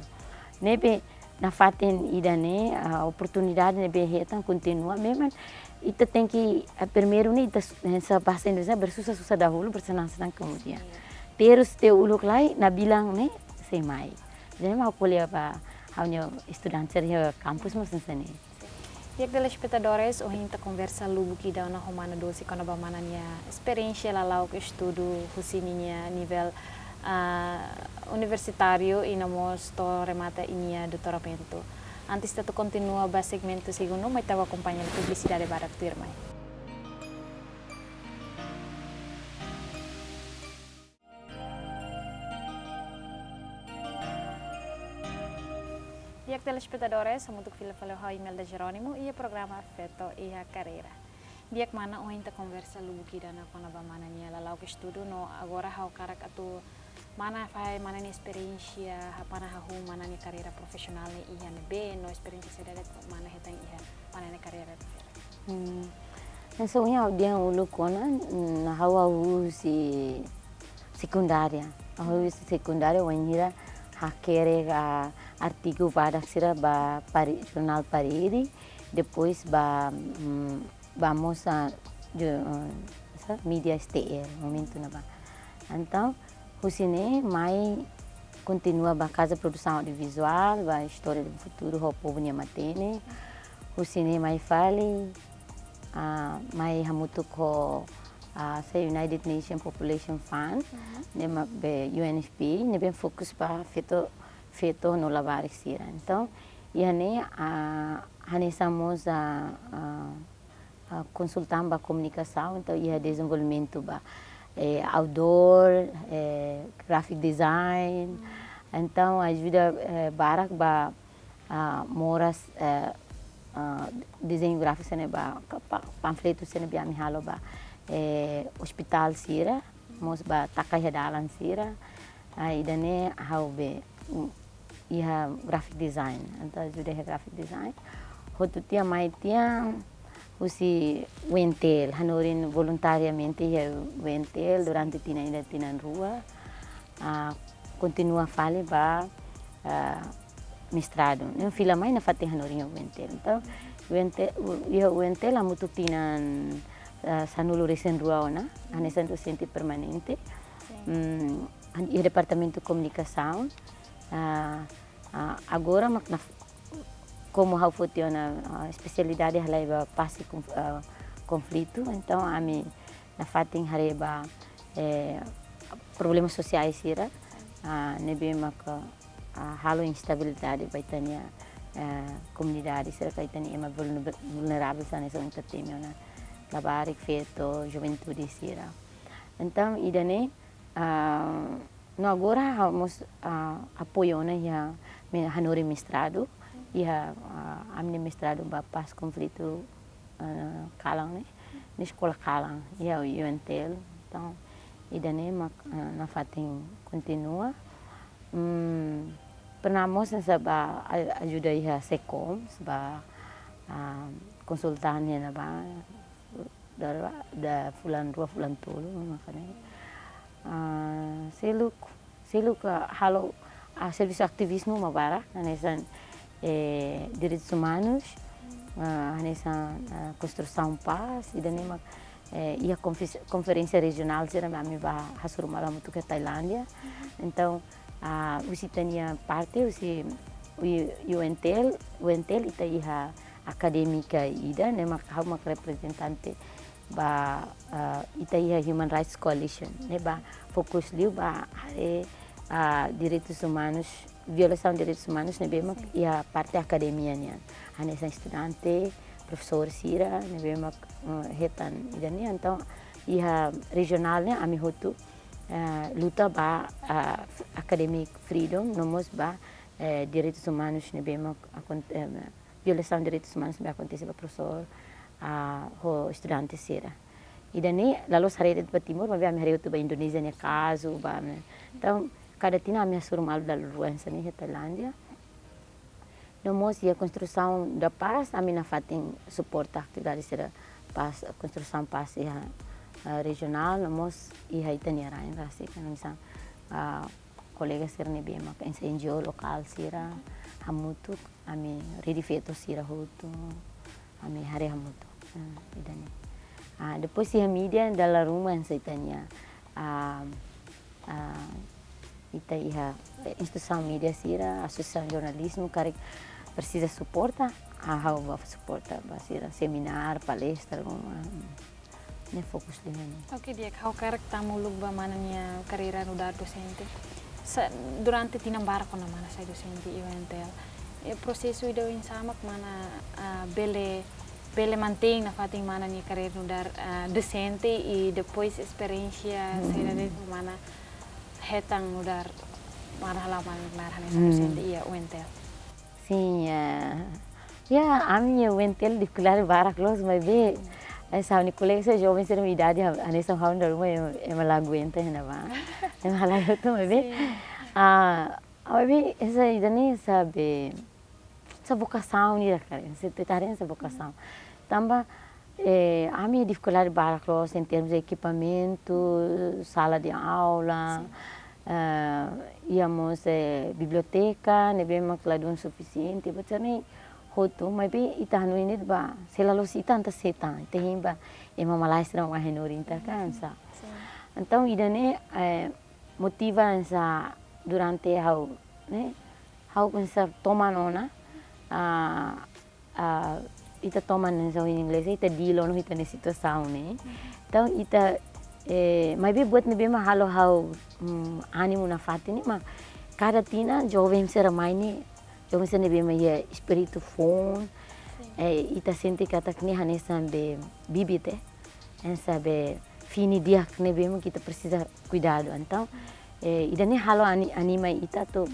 Ne'ebé, nafatin ida-ne'e, ah, oportunidade ne'ebé hetan kontinua, memang ita tenke, ah, primeiru ne'e ita su-, hanesan bahasa Indonesia, bersusah-susah dahulu, bersenang-senang kemudian. Sin. Terus te uluk lai, nabilang ne'e, sei mai. Jadi, ha'u ko'alia ba ha'u-nia estudante sira iha kampus mós hanesan ne'e. Di'ak telespetadores, ohin ita konversa lubuk ida ona ho mana dosi kona-ba mana nia esperiénsia lala'ok estudu husi ninia nivel, ah, universitáriu i no mós to'o remata ninia doutoramentu. Antes ita atu kontinua ba segmentu segundu, mai ita bá akompaña publisidade badak tuirmai. Di'ak telespetadores, hamutuk fila fali ho ha'u Imelda Jerónimo iha programa Feto iha Karreira. Di'ak mana, ohin ita konversa lubuk ida ona kona-ba mana nia lala'ok estudu no agora ha'u hakarak atu mana fahe mana nia esperiénsia, hapana hahú mana nia karreira profisionál ne'e iha ne'ebé, no esperiénsia saida de'it mana hetan iha mana nia karreira ne'e. Hmm. Hanesan ohin ha'u dehan uluk ona, mm, ha'u, ha'u husi sekundária. Ha'u husi sekundária, wainhira hakerek, ah, artigu badak sira ba Pari-, jornál Parede, depois ba, mm, ba mós, ah, jo-, eh, sa-, mídia S T R, momentu ne'ebá. Entaun, husi ne'e mai kontinua ba Casa Produção Audiovisual, ba História do Futuro, ho povu nia matenek. Husi ne'e mai fali, ah, mai hamutuk ho, ah, sa-, United Nations Population Fund, Mhm. ne'e mak be U N F P, ne'ebé fokus ba feto, feto no labarik sira. Entaun, iha ne'e, ah, hanesan mós, ah, ah, ah, konsultan ba komunikasaun, entaun iha dezenvolvimentu ba, eh, outdoor, eh, graphic design. Hmm. Entaun ajuda, eh, barak ba, ah, moras, eh, ah, dezeñu gráfiku sira-ne'e ba, ka-, pa-, panfletu sira-ne'ebé ami halo ba, eh, ospitál sira, mós ba taka iha dalan sira. Ah, ida-ne'e ha'u be, mm, iha graphic design, entaun ajuda iha graphic design. Hotu tiha mai tiha husi U N T L, hanorin voluntariamente iha U N T L durante tinan ida tinan rua. Ah, kontinua fali ba, ah, mestradu. Ne'e fila mai nafatin hanorin iha U N T L. Entaun, U N T L, u-, iha U N T L hamutuk tinan, ah, sanulu-resin-rua ona, hanesan dosente permanente. Sin. Mm, iha Departamentu Komunikasaun, ah, ah, agora mak naf-, komu ha'u foti ona, ah, espesialidade halai ba pás i konf-, ah, konflitu, entaun ami nafatin haree ba, eh, problema sosiál sira, ah, ne'ebé maka, ah, halo instabilidade ba ita-nia, eh, komunidade sira ka ita-nia ema vulner-, vulneravel sira hanesan ita temi ona labarik, feto, juventude sira. Entaun, ida-ne'e, ah, no agora ha'u mós, ah, apoiu ona iha me-, hanorin mestradu, iha, ah, ami-nia mestradu ba pás konflitu, ah, kalan ne'e, ne'e eskola kalan, iha U N T L. Entaun, ida-ne'e mak, ah, nafatin kontinua. Hmm, pernah mós hanesan ba a-, ajuda iha SEKOMS, ba, ah, konsultan iha ne'ebá, da, da fulan rua, fulan tolu, makanya, ah, seluk, seluk, ah, halo, ah, servisu ativizmu mak barak, hanesan, eh, direitus umanus, ah, hanesan, ah, konstrusaun pás, ida-ne'e mak, eh, iha konfis-, konferénsia rejionál sira ami bá hasoru malu hamutuk iha Tailándia. Entaun, ah, husi ita-nia parte, husi U-, UNTL, UNTL ita iha akadémika ida, ne'e mak ha'u mak reprezentante ba, ah, ita iha Human Rights Coalition, ne'ebá fokus liu ba haree, ah, direitus umanus, violasaun direitus umanus ne'ebé mak iha parte akademia nian. Hanesan estudante, profesór sira, ne'ebé mak, eh, hetan ida-ne'e, entaun iha rejionál ne'e ami hotu, eh, luta ba, ah, academic freedom, no mós ba, eh, direitus umanus ne'ebé mak akon-, eh, violasaun direitus umanus ne'ebé akontese ba profesór, ah, ho estudante sira. Ida-ne'e la loos haree de'it ba Timor, maibé ami haree hotu ba Indonézia nia kazu, ba, ne'e. Entaun, kada tinan ami hasoru malu dala rua hanesan ne'e iha Tailándia. No mós iha konstrusaun da pás, ami nafatin suporta atividade sira pás, konstrusaun pás iha, ah, rejionál, no mós iha ita-nia rain rasik, hanesan, ah, kolega sira ne'ebé mak hanesan NGO lokál sira, hamutuk, ami rede feto sira hotu, ami haree hamutuk, ah, ida-ne'e. Ah, depois iha mídia, dala ruma hanesan ita-nia, ah, ah, ita iha, eh, instituisaun mídia sira, asosiasaun jornalizmu, karik presiza suporta, ah, ha'u bá suporta ba sira, seminár, palestra, ruma, hmm. Ne'e fokus liu ne'e. Oke, di'ak, ha'u hakarak tama uluk ba mana nia karreira nu'udar dosente. Sa-, durante tinan barak ona mana sai dosente iha UNTL. E prosesu ida oinsá mak mana, ah, bele, bele mantein nafatin mana nia karreira nu'udar, ah, dosente i depois esperiénsia, hmm, saida de'it mana hetan nu'udar mana hala'o mana nu'udar hanesan, hmm, dosente iha UNTL. Sin, ya. Ya, ami iha UNTL difikuldade barak loos, maibé, eh, hanesan ha'u-nia kolega sira joven sira-nia idade, ha-, hanesan ha'u dala ruma ema, ema la aguenta iha ne'ebá. Ema la aguenta, maibé, sin, ah, maibé, hanesan ida-ne'e hanesan be, hanesan vokasaun ida karik, hanesan ita haree hanesan vokasaun. Tanba, eh, ami difikuldade barak loos em termos de ekipamentu, sala de aula, sin, eh, iha mós, eh, biblioteka, ne'ebé mak ladún sufisiente, buat sira-ne'e hotu, maibé ita hanoin de'it ba, se la loos ita entaun sé tan, ita hein ba ema malae sira mak hanorin ita kan, sa. Sin. Entaun, ida-ne'e, eh, motiva hanesan durante ha'u, ne'e, ha'u hanesan toman ona, ah, ah, ita toman hanesan ho inglés, ita deal ona ho ita-nia situasaun ne'e. Entaun ita, eh, maibé buat ne'ebé mak halo ha'u, mm, ánimu nafatin ne'e mak kada tinan joven sira mai ne'e, joven sira ne'ebé mak iha espíritu foun, sin, eh, ita sente katak ne'e hanesan be bibit, eh, hanesan be fini di'ak ne'ebé mak ita presiza kuidadu. Entaun, eh, ida-ne'e halo ani-, anima ita atu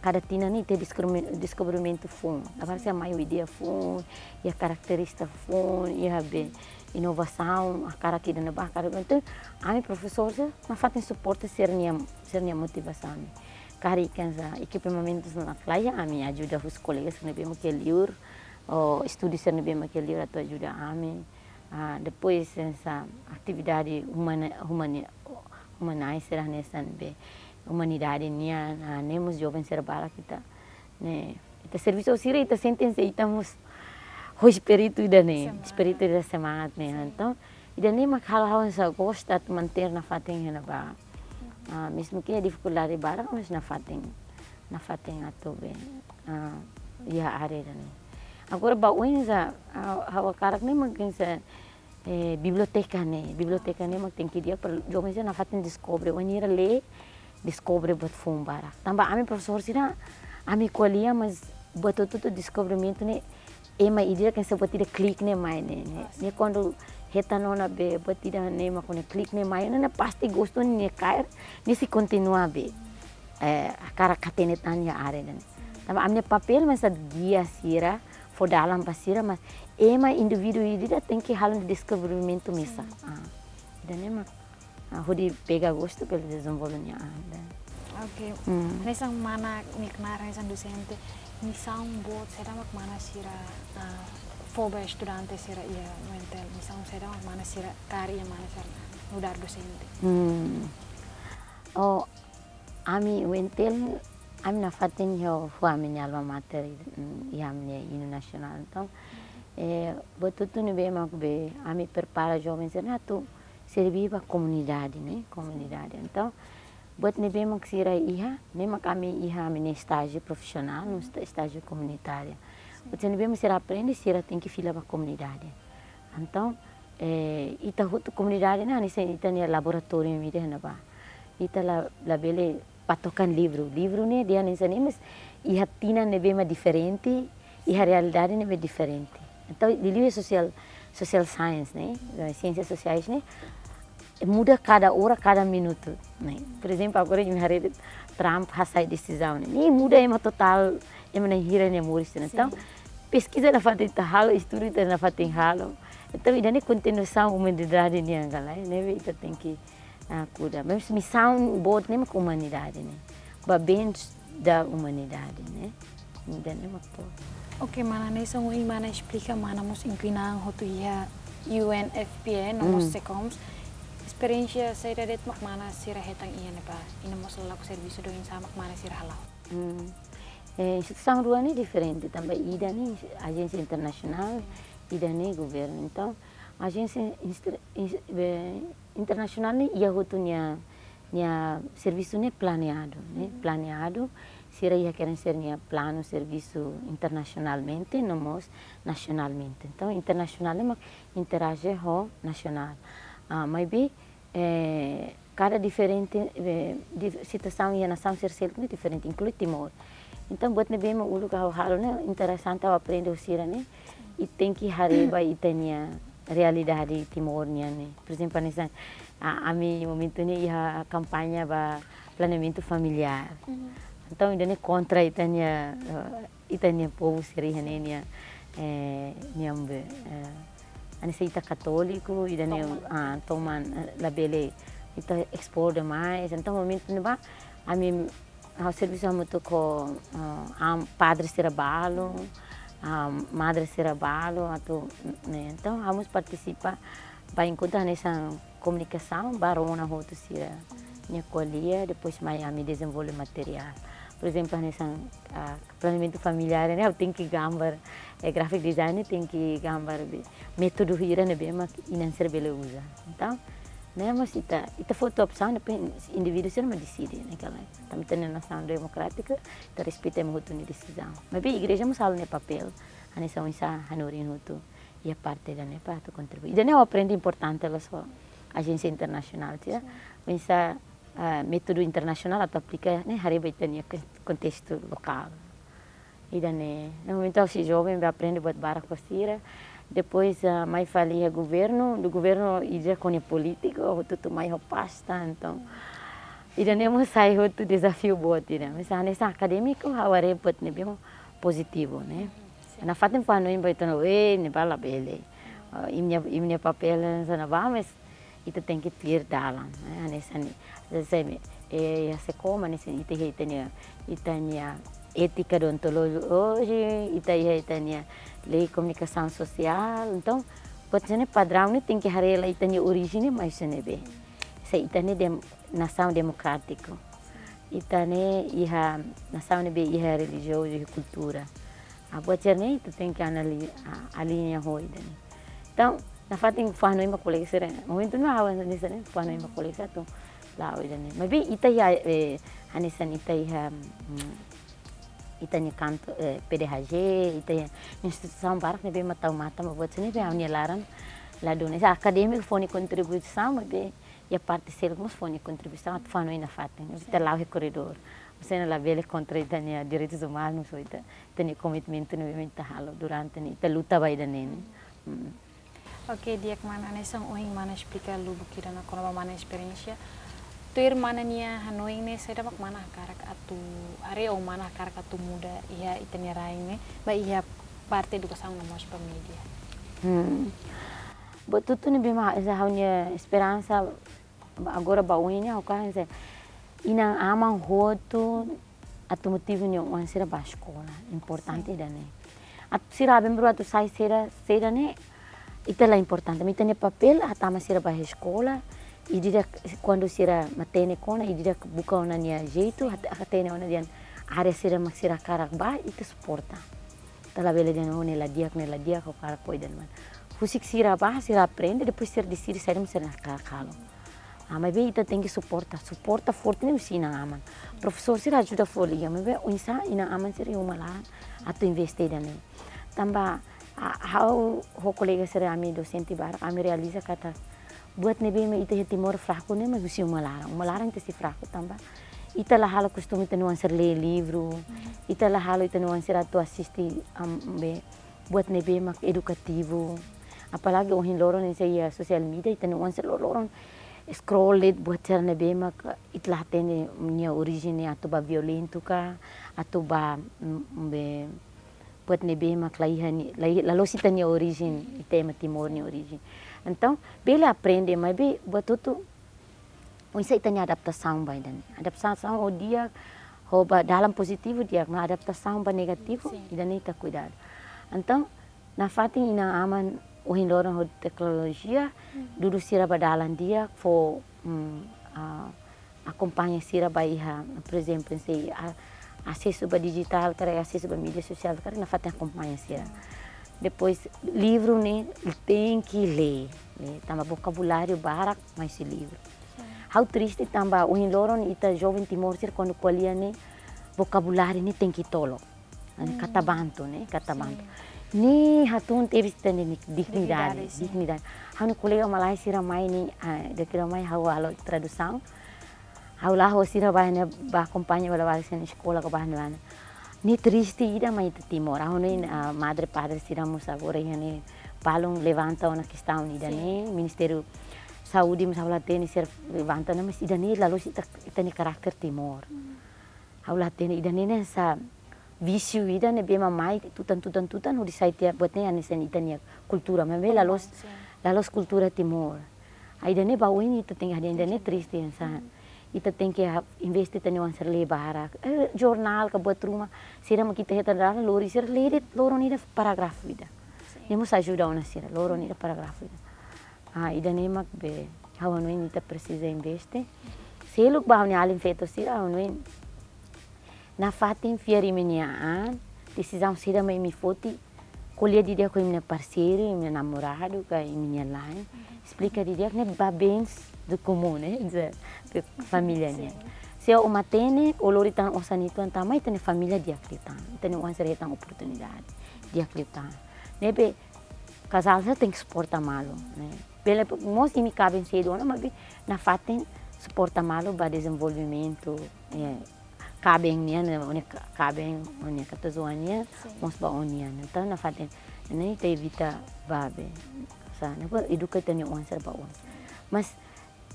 kada tinan ne'e ita deskubrime-, deskobrimentu foun. Labarik sira mai ho ideia foun, iha karakterístika foun, iha be inovasaun, hakarak ida-ne'ebá, hakarak. Entaun, ami profesór sira nafatin suporta sira-nia, sira-nia motivasaun. Karik hanesan ekipamentu sira la iha, ami ajuda husi kolega sira ne'ebé mak iha li'ur, ou estúdiu sira ne'ebé mak iha li'ur atu ajuda ami. Ah, depois hanesan atividade umana, umani-, umanais sira hanesan be umanidade nian, ah, ne'e mós joven sira barak ita, ne'e, ita servisu ho sira, ita sente hanesan ita mós ho espíritu ida-ne'e, semangat, espíritu ida semangat ne'e. Sin. Entaun, ida-ne'e mak halo ha'u hanesan gosta atu mantein nafatin iha ne'ebá. Mhm. Ah, mezmu ke difikuldade barak, mas nafatin, nafatin atu be, ah, iha área ida-ne'e. Agora ba oinsá, ah, ha'u hakarak ne'e mak hanesan, eh, biblioteka ne'e, biblioteka ne'e mak tenke di'ak para joven sira nafatin deskobre, wainhira lee, deskobre buat foun barak. Tanba ami profesór sira, ami ko'alia, mas buat hotu-hotu deskobrimentu ne'e, ema ida hanesan buat ida klik ne'e mai ne'e, ne'e. Ne'e kuandu hetan ona be buat ida ne'e mak ne'e klik ne'e mai, ne'e, ne'e pasti gostu ne'e kaer, ne'e sei kontinua be, eh, hakarak hatene tan iha área ida-ne'e. Tanba ami-nia papél mak hanesan gia sira, fó dalan ba sira, mas ema indivíduu ida tenke halo deskobrimentu mesak. Sin. Ah, ida-ne'e mak, ah, hodi pega gostu bele dezenvolve nia an ida. Oke. Hmm. Hanesan mana nia knaar hanesan dosente, misaun boot saida mak mana sira, ah, fó ba estudante sira iha UNTL, misaun saida mak mana sira kaer iha mana sira nu'udar dosente? Hmm. Oh, ami UNTL, ami nafatin iha fó ami-nia alma mater, mm, iha ami-nia inu nasionál. Entaun, eh, buat hotu ne'ebé mak be ami prepara joven sira atu serbí ba komunidade, ne'e? Komunidade. Entaun, buat ne'ebé mak sira iha, ne'e mak ami iha ami-nia estájiu profisionál, no esta-, estájiu komunitáriu. Buat ne'ebé mak sira aprende, sira tenke fila ba komunidade. Entaun, eh, ita hotu komunidade ne'e, hanesan ita-nia laboratóriu ida ne'ebá. Ita la, labele patokan livru. Livru ne'e dehan hanesan ne'e, mas iha tinan ne'ebé mak diferente, iha realidade ne'ebé diferente. Entaun, liuliu social, social science, ne'e? Siénsias sosiais ne'e, muda kada ora, kada minutu, ne'e? Por ezemplu, agora imi haree Trump hasai desizaun ne'e. Ne'e muda ema totál, ema na'in hira nia moris ne'e. Entaun, peskiza nafatin ita halo, estudu ita nafatin halo. Entaun, ida-ne'e kontinuasaun umanidade nian ka lae, ne'ebé ita tenke, ah, kuda. Mas misaun boot ne'e mak umanidade ne'e. Ba bem da humanidade, ne'e? Ida-ne'e mak boot. Oke, mana, hanesan ohin mana esplika, mana mós inkluí an hotu iha UNFPA, no mós SECOMS. Esperiénsia saida de'it mak mana sira hetan iha ne'ebá? I no mós lala'ok servisu oinsá mak mana sira hala'o? Hmm. Eh, instituisaun rua ne'e diferente, tanba ida ne'e ajénsia internasionál, ida ne'e governu. Entaun, ajénsia instru-, ins-, be, internasionál ne'e iha hotu nia, nia servisu ne'e planeadu, ne'e? Planeadu, sira iha keren sira-nia planu servisu internasionalmente, no mós nasionalmente. Entaun, internasionál ne'e mak interaje ho nasionál. Ah, maibé, eh, kada diferente, eh, dif-, situasaun iha nasaun sira seluk ne'e diferente, inklui Timor. Entaun, buat ne'ebé mak uluk ha'u halo ne'e, interesante ha'u aprende ho sira ne'e, i tenke haree ba ita-nia realidade Timor nian ne'e. Por ezemplu, hanesan, a-, ami momentu ne'e iha kampaña ba planeamentu familiár. Entaun, ida-ne'e kontra ita-nia, eh, ita-nia povu sira iha ne'e nia, eh, nia be, eh, hanesan ita katóliku, ida-ne'e, toman, ah, toman, eh, labele ita ekspor demais. Entaun, momentu ne'ebá, ami, ha'u servisu hamutuk ho, eh, am-, padre sira balu, ah, madre sira balu, atu, ne'e. Entaun, ha'u mós partisipa ba enkontru hanesan komunikasaun, ba rona hotu sira-nia ko'alia, depois mai ami dezenvolve materiál. Por ezemplu, hanesan, ah, planeamentu familiár ne'e, ha'u tenke gambar, eh, graphic design ne'e tenke gambar be, métodu hira ne'ebé mak inan sira bele uza. Entaun, ne'e mós ita, ita fó opsaun, depois indivíduu sira mak deside, ne'e ka lae. Tanba ita-nia nasaun demokrátiku, ita respeita ema hotu nia desizaun. Maibé igreja mós halo nia papél, hanesan oinsá hanorin hotu iha parte ida-ne'e para atu kontribui. Ida-ne'e ha'u aprende importante loos ho ajénsia internasionál, ya. Oinsá, ah, métodu internasionál atu aplika, ne'e, haree ba ita-nia kon-, kontestu lokál. Ida-ne'e, no momentu ha'u sei joven, be aprende buat barak ho sira. Depois, ah, mai fali iha governu, no governu ida ho nia polítika, hotu-hotu mai ho pasta, entaun. Ida-ne'e mós sai hotu dezafiu boot ida. Mas hanesan akadémiku, ha'u haree buat ne'ebé mak pozitivu, ne'e? Nafatin fó hanoin ba ita no, eh, ne'ebá labele. Ah, imi-nia, imi-nia papél hanesan ne'ebá, mas ita tenke tuir dalan, ne'e? Hanesan ne'e. Hanesan ne'e, eh, iha SECOM, hanesan ita iha ita-nia, ita-nia étika deontolójika, ita iha ita-nia lei komunikasaun sosiál. Entaun, buat hanesan ne'e, padraun ne'e tenke haree hela ita-nia orijen ne'e mai husi ne'ebé. Se ita ne'e dem-, nasaun demokrátiku. Ita ne'e iha nasaun ne'ebé iha relijiozu, iha kultura. Ah, buat sira-ne'e ita tenke anali-, ah, aliña ho ida-ne'e. Entaun, nafatin fó hanoin ba kolega sira. Momentu ne'e ha'u hanesan ne'e, fó hanoin ba kolega sira atu la'o ida-ne'e. Maibé ita iha, eh, hanesan ita iha, mm, ita-nia kantor, eh, PDHJ, ita iha instituisaun barak ne'ebé mak tau matan ba buat sira-ne'e, be ha'u-nia laran la duni. Hanesan akadémiku fó nia kontribuisaun, maibé iha parte seluk mós fó nia kontribuisaun atu fó hanoin nafatin. Ita la'o iha korredór. Maibé ne'e labele kontra ita-nia direitus umanus, ou ita, ita-nia komitmentu ne'ebé mak ita halo durante ne'e, ita luta ba ida-ne'e, ne'e. Mm. Oke, di'ak mana, hanesan ohin mana esplika lubuk ida ona kona-ba mana esperiénsia. Tuir mana nia hanoin ne'e, saida mak mana hakarak atu haree ou mana hakarak atu muda iha ita-nia rain ne'e, ba iha parte edukasaun no mós ba média? Hmm. Buat hotu ne'ebé mak, hanesan ha'u-nia esperansa agora ba oin ne'e, ha'u hakarak hanesan inan-aman hotu atu motiva nia oan sira ba eskola. Importante ida-ne'e. Atu sira aben-bainrua atu sai saida, saida ne'e, ita la importante. Maibé ita-nia papél, hatama sira ba eskola, i di'ak kuandu sira matenek ona, i di'ak buka ona nia jeitu, hat-, hatene ona dehan área sira mak sira hakarak bá, ita suporta. Ita labele dehan, oh, ne'e la di'ak, ne'e la di'ak, ha'u hakarak bá ida-ne'e. Husik sira bá, sira aprende, depois sira deside saida mak sira hakarak halo. Ah, maibé ita tenke suporta, suporta forte ne'e husi inan-aman. Profesór sira ajuda fali, maibé oinsá inan-aman sira iha uma laran atu investe ida-ne'e. Tanba, ah, ha'u ho kolega sira, ami dosente barak, ami realiza katak buat ne'ebé mak ita iha Timor fraku ne'e mak husi uma laran. Uma laran ita sei fraku tanba ita la halo kostume ita-nia oan sira lee livru, ita la halo ita-nia oan sira atu asiste, am, be, buat ne'ebé mak edukativu. Apalagi ohin loron ne'e sei iha sosial media, ita-nia oan sira loron-loron scroll de'it buat sira ne'ebé mak ita la hatene nia orijen ne'e atu ba violentu ka, atu ba, mm, be, buat ne'ebé mak la iha nia, la iha, la loos ita-nia orijen, ita ema Timor nia orijen. Entaun, bele aprende, maibé buat hotu oinsá ita-nia adaptasaun ba ida-ne'e. Adaptasaun ho di'ak, ho ba dalan pozitivu di'ak, maibé adaptasaun ba negativu, sin, ida-ne'e ita kuidadu. Entaun, nafatin inan-aman ohin loron ho teknolojia, mhm, dudu sira ba dalan di'ak, fó, mm, ah, akompaña sira ba iha, por ezemplu, sei, ah, asesu ba dijitál, karik asesu ba mídia sosiál, karik nafatin akompaña sira. Depois, livru ne'e tenke lee, lee, tanba vokabuláriu barak mai husi livru. Sin. Ha'u triste tanba ohin loron ita joven Timor sira kuandu ko'alia ne'e vokabuláriu ne'e tenke tolok. Ne'e, hmm, kata bantu, ne'e, kata, sin, bantu. Ne'e hatún tebes ita-nia dignidade, dignidade, sin, dignidade. Ha'u-nia kolega malae sira mai ne'e, ah, dala ruma mai ha'u halo tradusaun. Ha'u la ho sira ba ne'e, ba akompaña ba la ba sira eskola ka ba ne'e. Ne'e triste ida mai ita Timor. Ha'u hanoin, ah, madre padre sira mós agora iha ne'e balun levanta ona kestaun ida, sin, ne'e, Ministériu Saúde mós ha'u la hatene sira levanta ona, mas ida-ne'e la loos ita, ita-nia karakter Timor. Hmm. Ha'u la hatene ida-ne'e hanesan vísiu ida ne'ebé mak mai tutan, tutan, tutan, hodi sai tiha buat ne'e hanesan ita-nia kultura, maibé la loos, sin, la loos kultura Timor. Ah, ida-ne'e ba oin ita tenke hadi'a, ida-ne'e triste hanesan. Ita tenke ha-, investe ita-nia oan sira lee barak. Eh, jornál ka buat ruma, sira mak ita hetan dalan, lori sira lee de'it loron ida parágrafu ida. Sin. Ne'e mós ajuda ona sira, loron ida parágrafu ida. Ah, ida-ne'e mak be, ha'u hanoin ita presiza investe. Seluk ba ha'u-nia alin feto sira, ha'u hanoin nafatin fiar imi-nia an, desizaun saida mak imi foti, ko'alia didi'ak ho imi-nia parseiru, imi-nia namoradu, ka imi-nia la'en. Esplika didi'ak ne'e ba bens do comum, ne'e, de, de família nian. Sin. Se ó matenek, ó lori tan osan uitoan, tanba ita-nia família di'ak liután, ita-nia oan sira hetan oportunidade di'ak liután. Ne'ebé, kazál sira tenke suporta malu, ne'e. Bele mós imi kaben sedu ona, maibé nafatin suporta malu ba dezenvolvimentu, eh, kaben nian, ne'e, ó-nia ka-, kaben, ó-nia katuas-oan nian, sin, mós ba ó-nian. Entaun, nafatin, ne'e, ita evita ba be. Sa, ne'e, ba eduka ita-nia oan sira ba oin. Mas,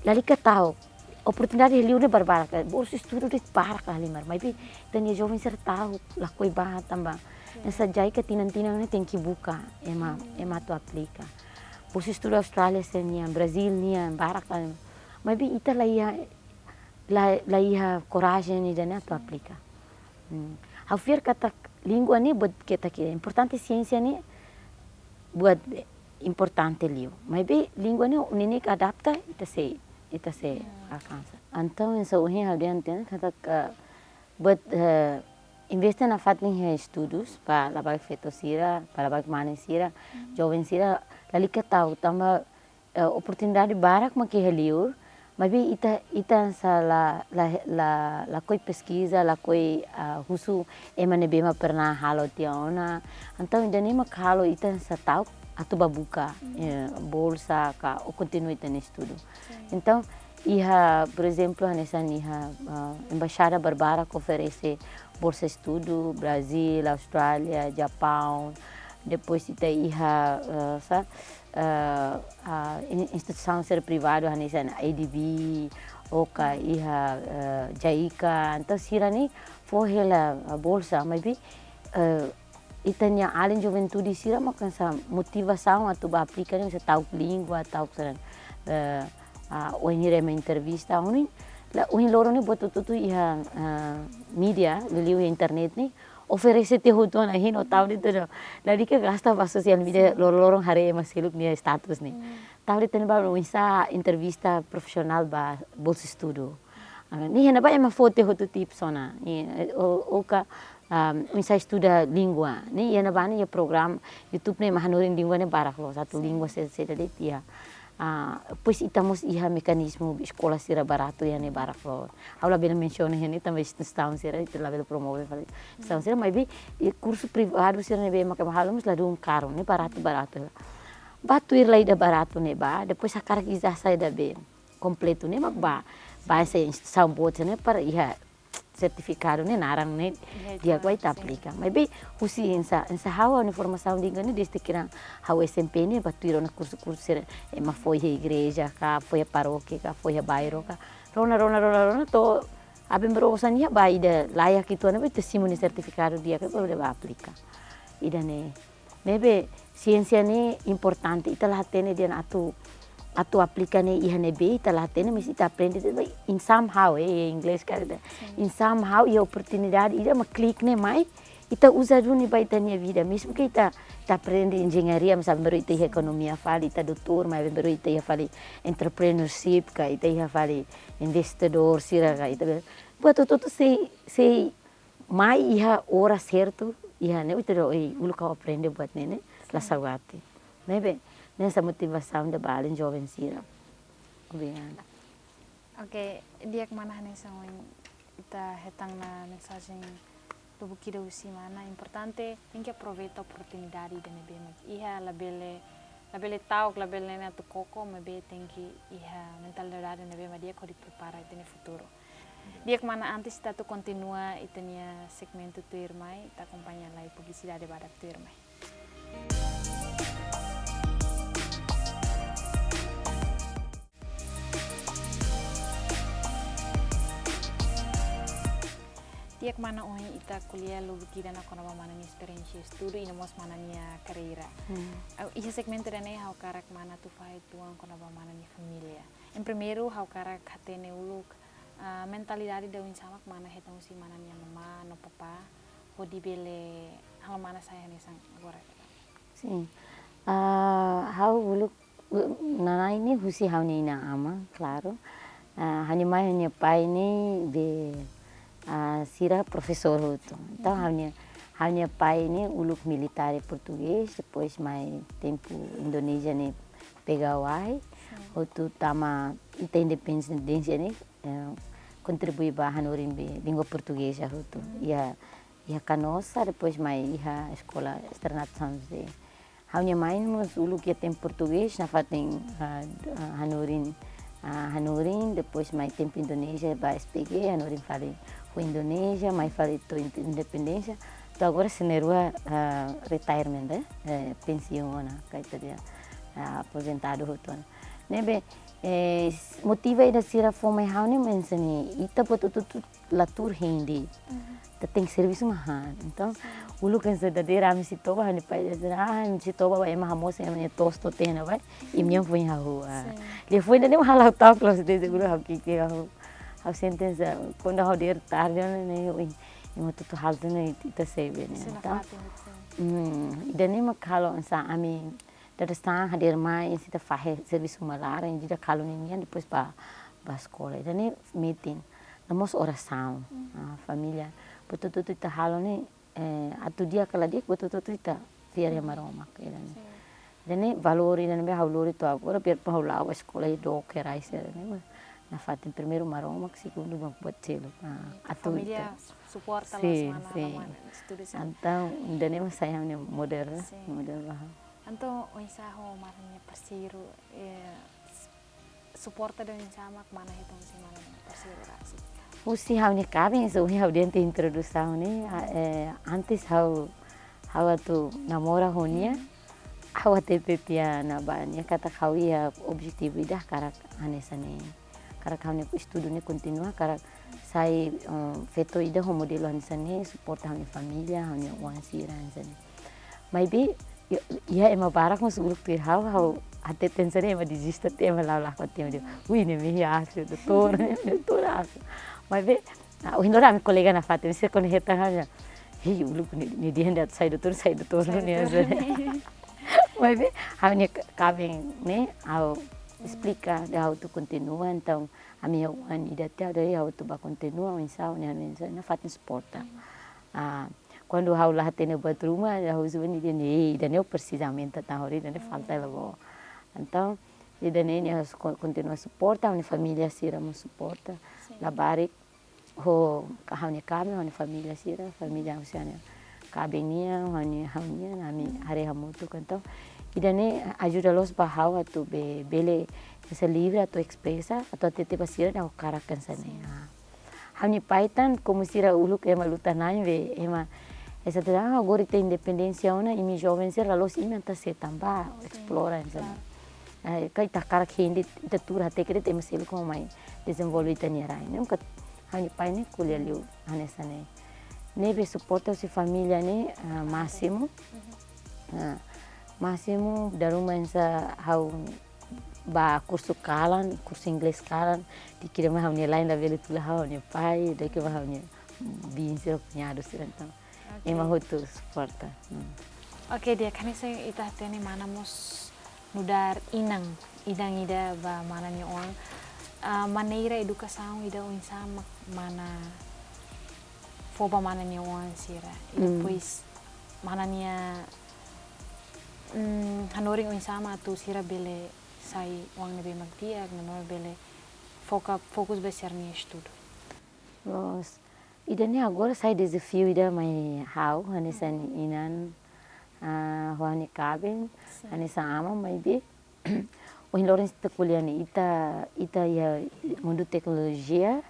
lalika ta'uk, oportunidade liu ne'e barbarak, bolsa estudu de'it barak halimar, maibé ita-nia joven sira ta'uk, lakohi bá tanba, sin, hanesan JICA tinan-tinan ne'e tenke buka, ema, hmm, ema atu aplika. Bolsa estudu Austrália sira-nian, Brazíl nian, barak halimar. Maibé ita la iha, la, la iha korajen ida-ne'e atu aplika. Hmm. Ha'u fiar katak língua ne'e buat ketak ida, importante siénsia ne'e buat importante liu. Maibé língua ne'e ó neineik adapta, ita sei, ita sei, hmm, alkansa. Entaun, hanesan ohin ha'u dehan tiha ona katak, eh, buat, eh, investe nafatin iha estudus, ba labarik feto sira, ba labarik mane sira, hmm, joven sira, lalika ta'uk, tanba, eh, oportunidade barak mak iha liur, maibé ita, ita hanesan la, la, la, lakohi peskiza, lakohi, ah, husu ema ne'ebé mak pernah halo tiha ona. Entaun ida-ne'e mak halo ita hanesan ta'uk atu ba buka, eh, bolsa ka ó kontinua ita-nia estudu. Sin. Entaun, iha, por ezemplu, hanesan iha, ah, embaixada barbarak oferese bolsa estudu, Brazíl, Austrália, Japaun, depois ita iha, eh, sa, eh, ah, in-, instituisaun sira privadu hanesan ADB, ou ka iha, eh, JICA, entaun sira ne'e fó hela, ah, bolsa, maibé, eh, ita-nia alin juventude sira mak hanesan motivasaun atu ba aplika ne'e, hanesan ta'uk língua, ta'uk sira, eh, ah, ohin ha'u rona entrevista, ohin, la, ohin loron ne'e buat hotu-hotu iha, ah, media, liuliu iha internet ne'e, Oferese tiha hotu ona, hein, tau de'it ona. Lalika gasta ba sosial media, loron-loron haree ema seluk nia status ne'e. Tau de'it ona ba oinsá entrevista profisionál ba bolsa estudu. Ah, ne'e iha ne'ebá ema fó tiha hotu tips ona. Ne'e, eh, o, o ka, ah, oinsá estuda língua. Ne'e iha ne'ebá ne'e iha programa YouTube ne'e ema hanorin língua ne'e barak loos. Atu língua se, se de'it iha. Ah, depois ita mós iha mekanizmu eskola sira baratu iha ne'e barak loos. Ha'u labele mensiona iha ne'e tanba instituisaun sira, ita labele promove fali instituisaun sira, maibé, eh, kursu privadu sira ne'ebé ema halo mós ladún karu, ne'e baratu, baratu. Ba tuir lai ida baratu ne'ebá, depois hakarak ijazah ida be kompletu ne'e mak ba, ba se instituisaun boot ne'e para iha sertifikadu ne'e naran ne'e di'ak ba ita aplika. Maibé husi oinsá, oinsá ha'u-nia formasaun língua ne'e desde kiran ha'u S M P ne'e ba tuir ona kursu-kursu sira ema fó iha igreja ka, fó iha parókia ka, fó iha bairru ka. Rona, rona, rona, rona to'o aban-bainrua osan iha ba ida layak uitoan ne'ebé ita simu nia sertifikadu di'ak ba ita ba aplika. Ida-ne'e. Ne'ebé siénsia ne'e importante, ita la hatene dehan atu, atu aplika ne'e iha ne'ebé, ita la hatene, mas ita aprende de'it ba in somehow, eh, inglés karik dehan. In somehow, iha oportunidade ida mak klik ne'e mai, ita uza duni ba ita-nia vida, mezmu ke ita, ita aprende enjeñaria, mas aban-bainrua ita iha ekonomia fali, ita doutór, mas aban-bainrua ita iha fali entrepreneurship ka, ita iha fali investidór sira ka, ita be-, buat hotu-hotu sei, sei mai iha oras sertu, iha ne'e ita dehan, "Oi, uluk ha'u aprende buat ne'e ne'e, la saugati." Ne'ebé, ne'e hanesan motivasaun ida ba alin joven sira. Obrigada. Oke, di'ak mana hanesan ohin ita hetan ona mensajen lubuk ida husi mana, importante tenke aproveita oportunidade ida ne'ebé mak iha, labele, labele ta'uk, labele ne'e atu koko, maibé tenke iha mentalidade ne'ebé mak di'ak hodi prepara ita-nia futuru. Di'ak mana, antes ita atu kontinua ita-nia segmentu tuirmai, ita akompaña lai publisidade badak tuirmai. Di'ak mana, ohin ita ko'alia lubuk ida ona kona-ba mana nia esperiénsia estudu i no mós mana nia karreira. Hmm. Ah, iha segmentu ida-ne'e ha'u hakarak mana atu fahe uitoan kona-ba mana nia família. Em primeiru, ha'u hakarak hatene uluk, ah, mentalidade ida oinsá mak mana hetan husi mana nia mamá no papá, hodi bele halo mana sai hanesan agora. Sin. Ah, ha'u uluk, u-, nana'in ne'e husi ha'u-nia inan-aman, klaru. Ah, ha'u-nia mãe, ha'u-nia pai ne'e be, ah, sira profesór hotu. Entaun, ha'u-nia, ha'u-nia pai ne'e uluk militár portugés, depois mai tempu Indonézia ne'e pegawai, hotu tama ita independénsia ne'e, eh, kontribui ba hanorin be língua portugeza hotu. Iha, iha Canossa, depois mai iha eskola Externato São José. Ha'u-nia mãe mós uluk iha tempu portugés, nafatin, ah, ah, hanorin, ah, hanorin, depois mai tempu Indonézia ba S P G, hanorin fali ho Indonézia, mai fali to'o in-, independénsia. To'o agora sira na'in-rua, ah, retirement, eh, eh, pensiun ona, ka ita dehan, ah, aposentadu hotu ona. Ne'ebé, eh, s-, motiva ida sira fó mai ha'u ne'e mak hanesan ne'e, ita buat hotu-hotu la tuur hein de'it. Ita tenke servisu mak han. Entaun, uluk hanesan dadeer ami sei toba, ha'u-nia pai dehan, ah, ami sei toba ba ema hamoos, ema ne'e toos to'o tiha ona ba, imi-nian foin hahú. Liafuan ida-ne'e mak halo ha'u ta'uk loos, desde uluk ha'u ki'ik ha'u. Ha'u sente hanesan, kuandu ha'u dadeer tarde ona ne'e, ui, ema hotu-hotu halo tiha ona, ita sei be ne'e. Entaun, hmm, ida-ne'e mak halo hanesan ami dadeer-saan hadeer mai, sei ita fahe servisu uma laran, ida halo ninian, depois ba, ba eskola. Ida-ne'e metin, no mós orasaun. Ah, família. Buat hotu-hotu ita halo ne'e, eh, atu di'ak ka la di'ak, buat hotu-hotu ita fiar iha Maromak, ida-ne'e. Ida-ne'e valór ida ne'ebé ha'u lori to'o agora, biar ha'u la'o eskola iha dook iha rai sira ne'e, mas nafatin primeiru Maromak, segundu mak buat seluk. Ah, atu família ita suporta, sin, loos mana, sin, mana estudu sira. Entaun, ida-ne'e mak sai ha'u-nia model, sin, model ba ha'u. Entaun, oinsá ho mana nia parseiru, eh, s-, suporta ida oinsá mak mana hetan husi mana nia parseiru rasik? Husi ha'u-nia kaben, so, ha'u dehan iha introdusaun ne'e, ah, eh, antes ha'u, ha'u atu namora ho nia, ha'u hatete tiha ona ba nia katak ha'u iha objetivu ida hakarak hanesan ne'e. Hakarak ha'u-nia estudu ne'e kontinua, hakarak sai, eh, feto ida ho modelu hanesan ne'e, suporta ha'u-nia família, ha'u-nia oan sira hanesan ne'e. Maibé, i-, iha ema barak mós uluk tuir ha'u, ha'u hatete hanesan ne'e ema deziste tiha, ema la'o lakon tiha, ema dehan, "Ui, ne'e mehi asu, doutór, doutór asu." Maibé, ah, ohin loron ami kolega nafatin, sira kuandu hetan ha'u dehan, Hei, uluk ne'e, ne'e dehan atu sai doutór, sai doutór. Sai doutór, ne'e. Maibé, ha'u-nia ka-, kaben ne'e, ha'u esplika, dehan ha'u atu kontinua, entaun, ami-nia oan ida tiha, dehan ha'u atu bá kontinua, oinsá, ne'e, oinsá, nafatin suporta. Ah, kuandu ha'u la hatene buat ruma, ha'u husu nia dehan, "Ei, ida-ne'e presiza aumenta tan, hori, ida-ne'e falta la boot." Entaun, ida-ne'e, nia su-, ko-, kontinua suporta, ha'u-nia família sira mós suporta. Sin. Labarik, ho, ka ha'u-nia kaben, ha'u-nia família sira, família husi ha'u-nia kaben nian, ha'u-nia, ha'u-nian, ami haree hamutuk. Entaun, ida-ne'e ajuda loos ba ha'u atu be-, bele, hanesan livre atu espresa, atu hatete ba sira dehan ha'u hakarak hanesan ne'e. Sin. Ah. Ha'u-nia pai tan, komu sira uluk ema luta-na'in be, ema, hanesan dehan, ah, agora ita independénsia ona, imi joven sira la'ós imi atu sei tan bá, sin, esplora, hanesan ne'e. Klaru. Ah, ka ita hakarak hein de'it, ita tuur hateke de'it, ema seluk mak mai dezenvolve ita-nia rai. Ne'e mak ha'u-nia pai ne'e ko'alia liu hanesan ne'e. Ne'ebé suporta husi família ne'e, ah, másimu. Mhm. Ah, másimu, dala ruma hanesan ha'u bá kursu kalan, kursu inglés kalan, dikirim ha'u-nia la'en labele tula ha'u-nia pai, dikirim ha'u-nia biin sira, kuñadu sira, entaun. Oke. Ema hotu suporta. Hmm. Oke, di'ak, hanesan ita hatene mana mós nu'udar inan, inan ida ba mana nia oan. Ah, maneira edukasaun ida oinsá mak mana fó ba mana nia oan sira. I, hmm, depois mana nia, mm, hanorin oinsá mak atu sira bele sai oan ne'ebé mak di'ak, ne'ebé bele foka, fokus ba sira-nia estudu. Loos, ida-ne'e agora sai dezafiu ida mai ha'u, hanesan inan, ah, ho ha'u-nia kaben, sin, hanesan aman, maibé ohin loron ita ko'alia ne'e, ita, ita iha mundu teknolojia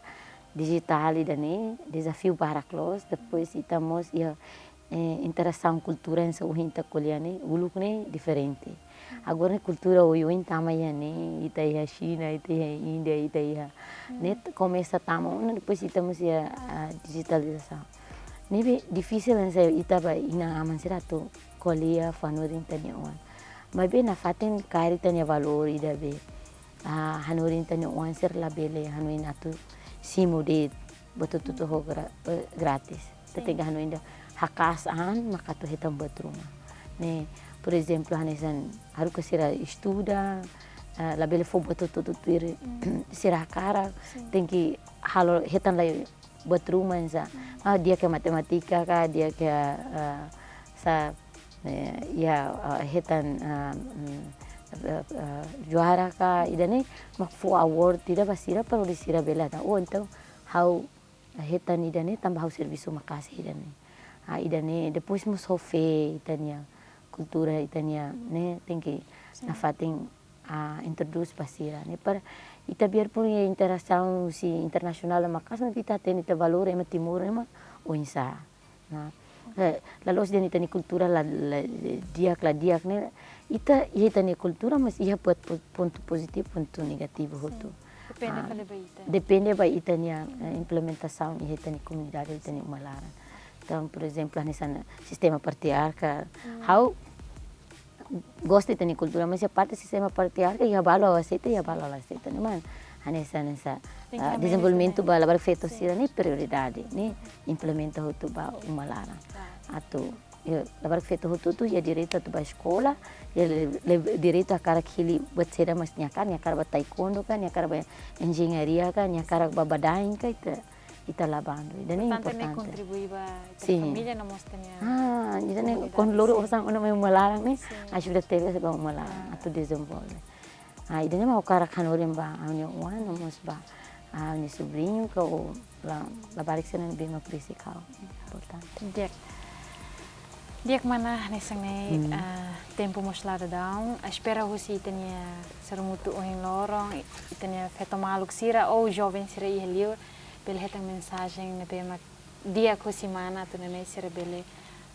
dijitál ida-ne'e, dezafiu barak loos, depois ita mós iha, eh, interasaun kultura hanesan ohin ita ko'alia ne'e, uluk ne'e diferente. Agora ne'e kultura oioin tama iha ne'e, ita iha Xina, ita iha Índia, ita iha, hmm, ne'e komesa tama ona, depois ita mós iha, ah, dijitalizasaun. Ne'ebé difisil hanesan ita ba inan-aman sira atu ko'alia fó hanorin ita-nia oan. Maibé nafatin kaer ita-nia valór ida be, ah, hanorin ita-nia oan sira labele hanoin atu simu de'it buat hotu-hotu ho gra-, eh, grátis. Ita, sin, tenke hanoin de'it haka'as an maka atu hetan buat ruma. Ne'e, por ezemplu, hanesan haruka sira estuda, eh, labele fó buat hotu-hotu tuir, hmm, sira hakarak, sin, tenke halo hetan lai buat ruma hanesan. Hmm. Ah, di'ak iha matemátika ka, di'ak iha, eh, sa, eh, iha, eh, hetan, eh, mm, eh, eh, juara ka, ida-ne'e mak fó award ida ba sira para hodi sira bele hatán, oh, entaun ha'u hetan ida-ne'e tanba ha'u servisu maka'as iha ida-ne'e. Ah, ida-ne'e, depois mós ho fé, ita-nia kultura, ita-nia, ne'e, tenke, sin, nafatin, ah, introdús ba sira, ne'e, para ita biarpun iha interasaun husi internasionál maka'as, maibé ita hatene ita valór ema Timor, ema oinsá. Nah, eh, la'ós dehan ita-nia kultura la, la, di'ak, la di'ak, ne'e, ita, iha ita-nia kultura, mas iha buat po-, pontu pozitivu, pontu negativu, sin, hotu. Depende, ah, fali ba ita. Depende ba ita-nia, eh, implementasaun iha ita-nia komunidade, ita-nia uma laran. Entaun, por ezemplu, hanesan sistema patriarka. Hmm. Ha'u gosta ita-nia kultura, mas iha parte sistema patriarka, iha balu ha'u aseita, iha balu ha'u la aseita, ne'e mak hanesan, hanesan, tenke, ah, hanoin dezenvolvimentu, sin, ba labarik feto, sin, sira ne'e prioridade, ne'e implementa hotu ba uma laran. Klaru. Atu, eh, labarik feto hotu-hotu iha direitu atu bá eskola, iha le-, le-, direitu hakarak hili buat saida mak nia hakarak, nia hakarak bá taekwondo ka, nia hakarak bá enjeñaria ka, nia hakarak bá badaen ka, ita, ita la bandu. Ida-ne'e importante, ne'e importante. Kontribui ba ita, sin, família no mós ita-nia, ah, ida-ne'e komunidade, kon lori, sin, osan ona mai uma laran ne'e, sin, ajuda tebes ba uma laran, ah, atu dezenvolve. Ah, ida-ne'e mak ha'u hakarak hanorin ba ha'u-nia oan, no mós ba, ah, ha'u-nia subriñu, ka o la, labarik sira ne'ebé mak besik ha'u. Importante. Di'ak. Di'ak mana, hanesan ne'e, hmm, ah, tempu mós la dadaun. Ah, espera husi ita-nia sorumutu ohin loron, ita-nia feto maluk sira, ou joven sira iha liur, bele hetan mensajen ne'ebé mak di'ak husi mana atu nune'e sira bele,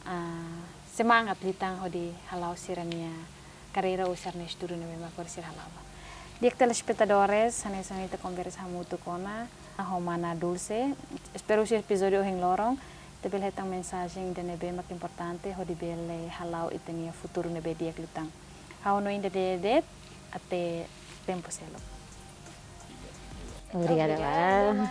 ah, semangat liután hodi hala'o sira-nia karreira ou sira-nia estudu ne'ebé mak agora sira hala'o. Di'ak telespetadores, hanesan ita konversa hamutuk ona ho mana Dulce. Espera husi epizódiu ohin loron ita bele hetan mensajen ida ne'ebé mak importante hodi bele hala'o ita-nia futuru ne'ebé di'ak liután. Ha'u hanoin ida de'it, até tempu seluk. Obrigada, obrigada, mana.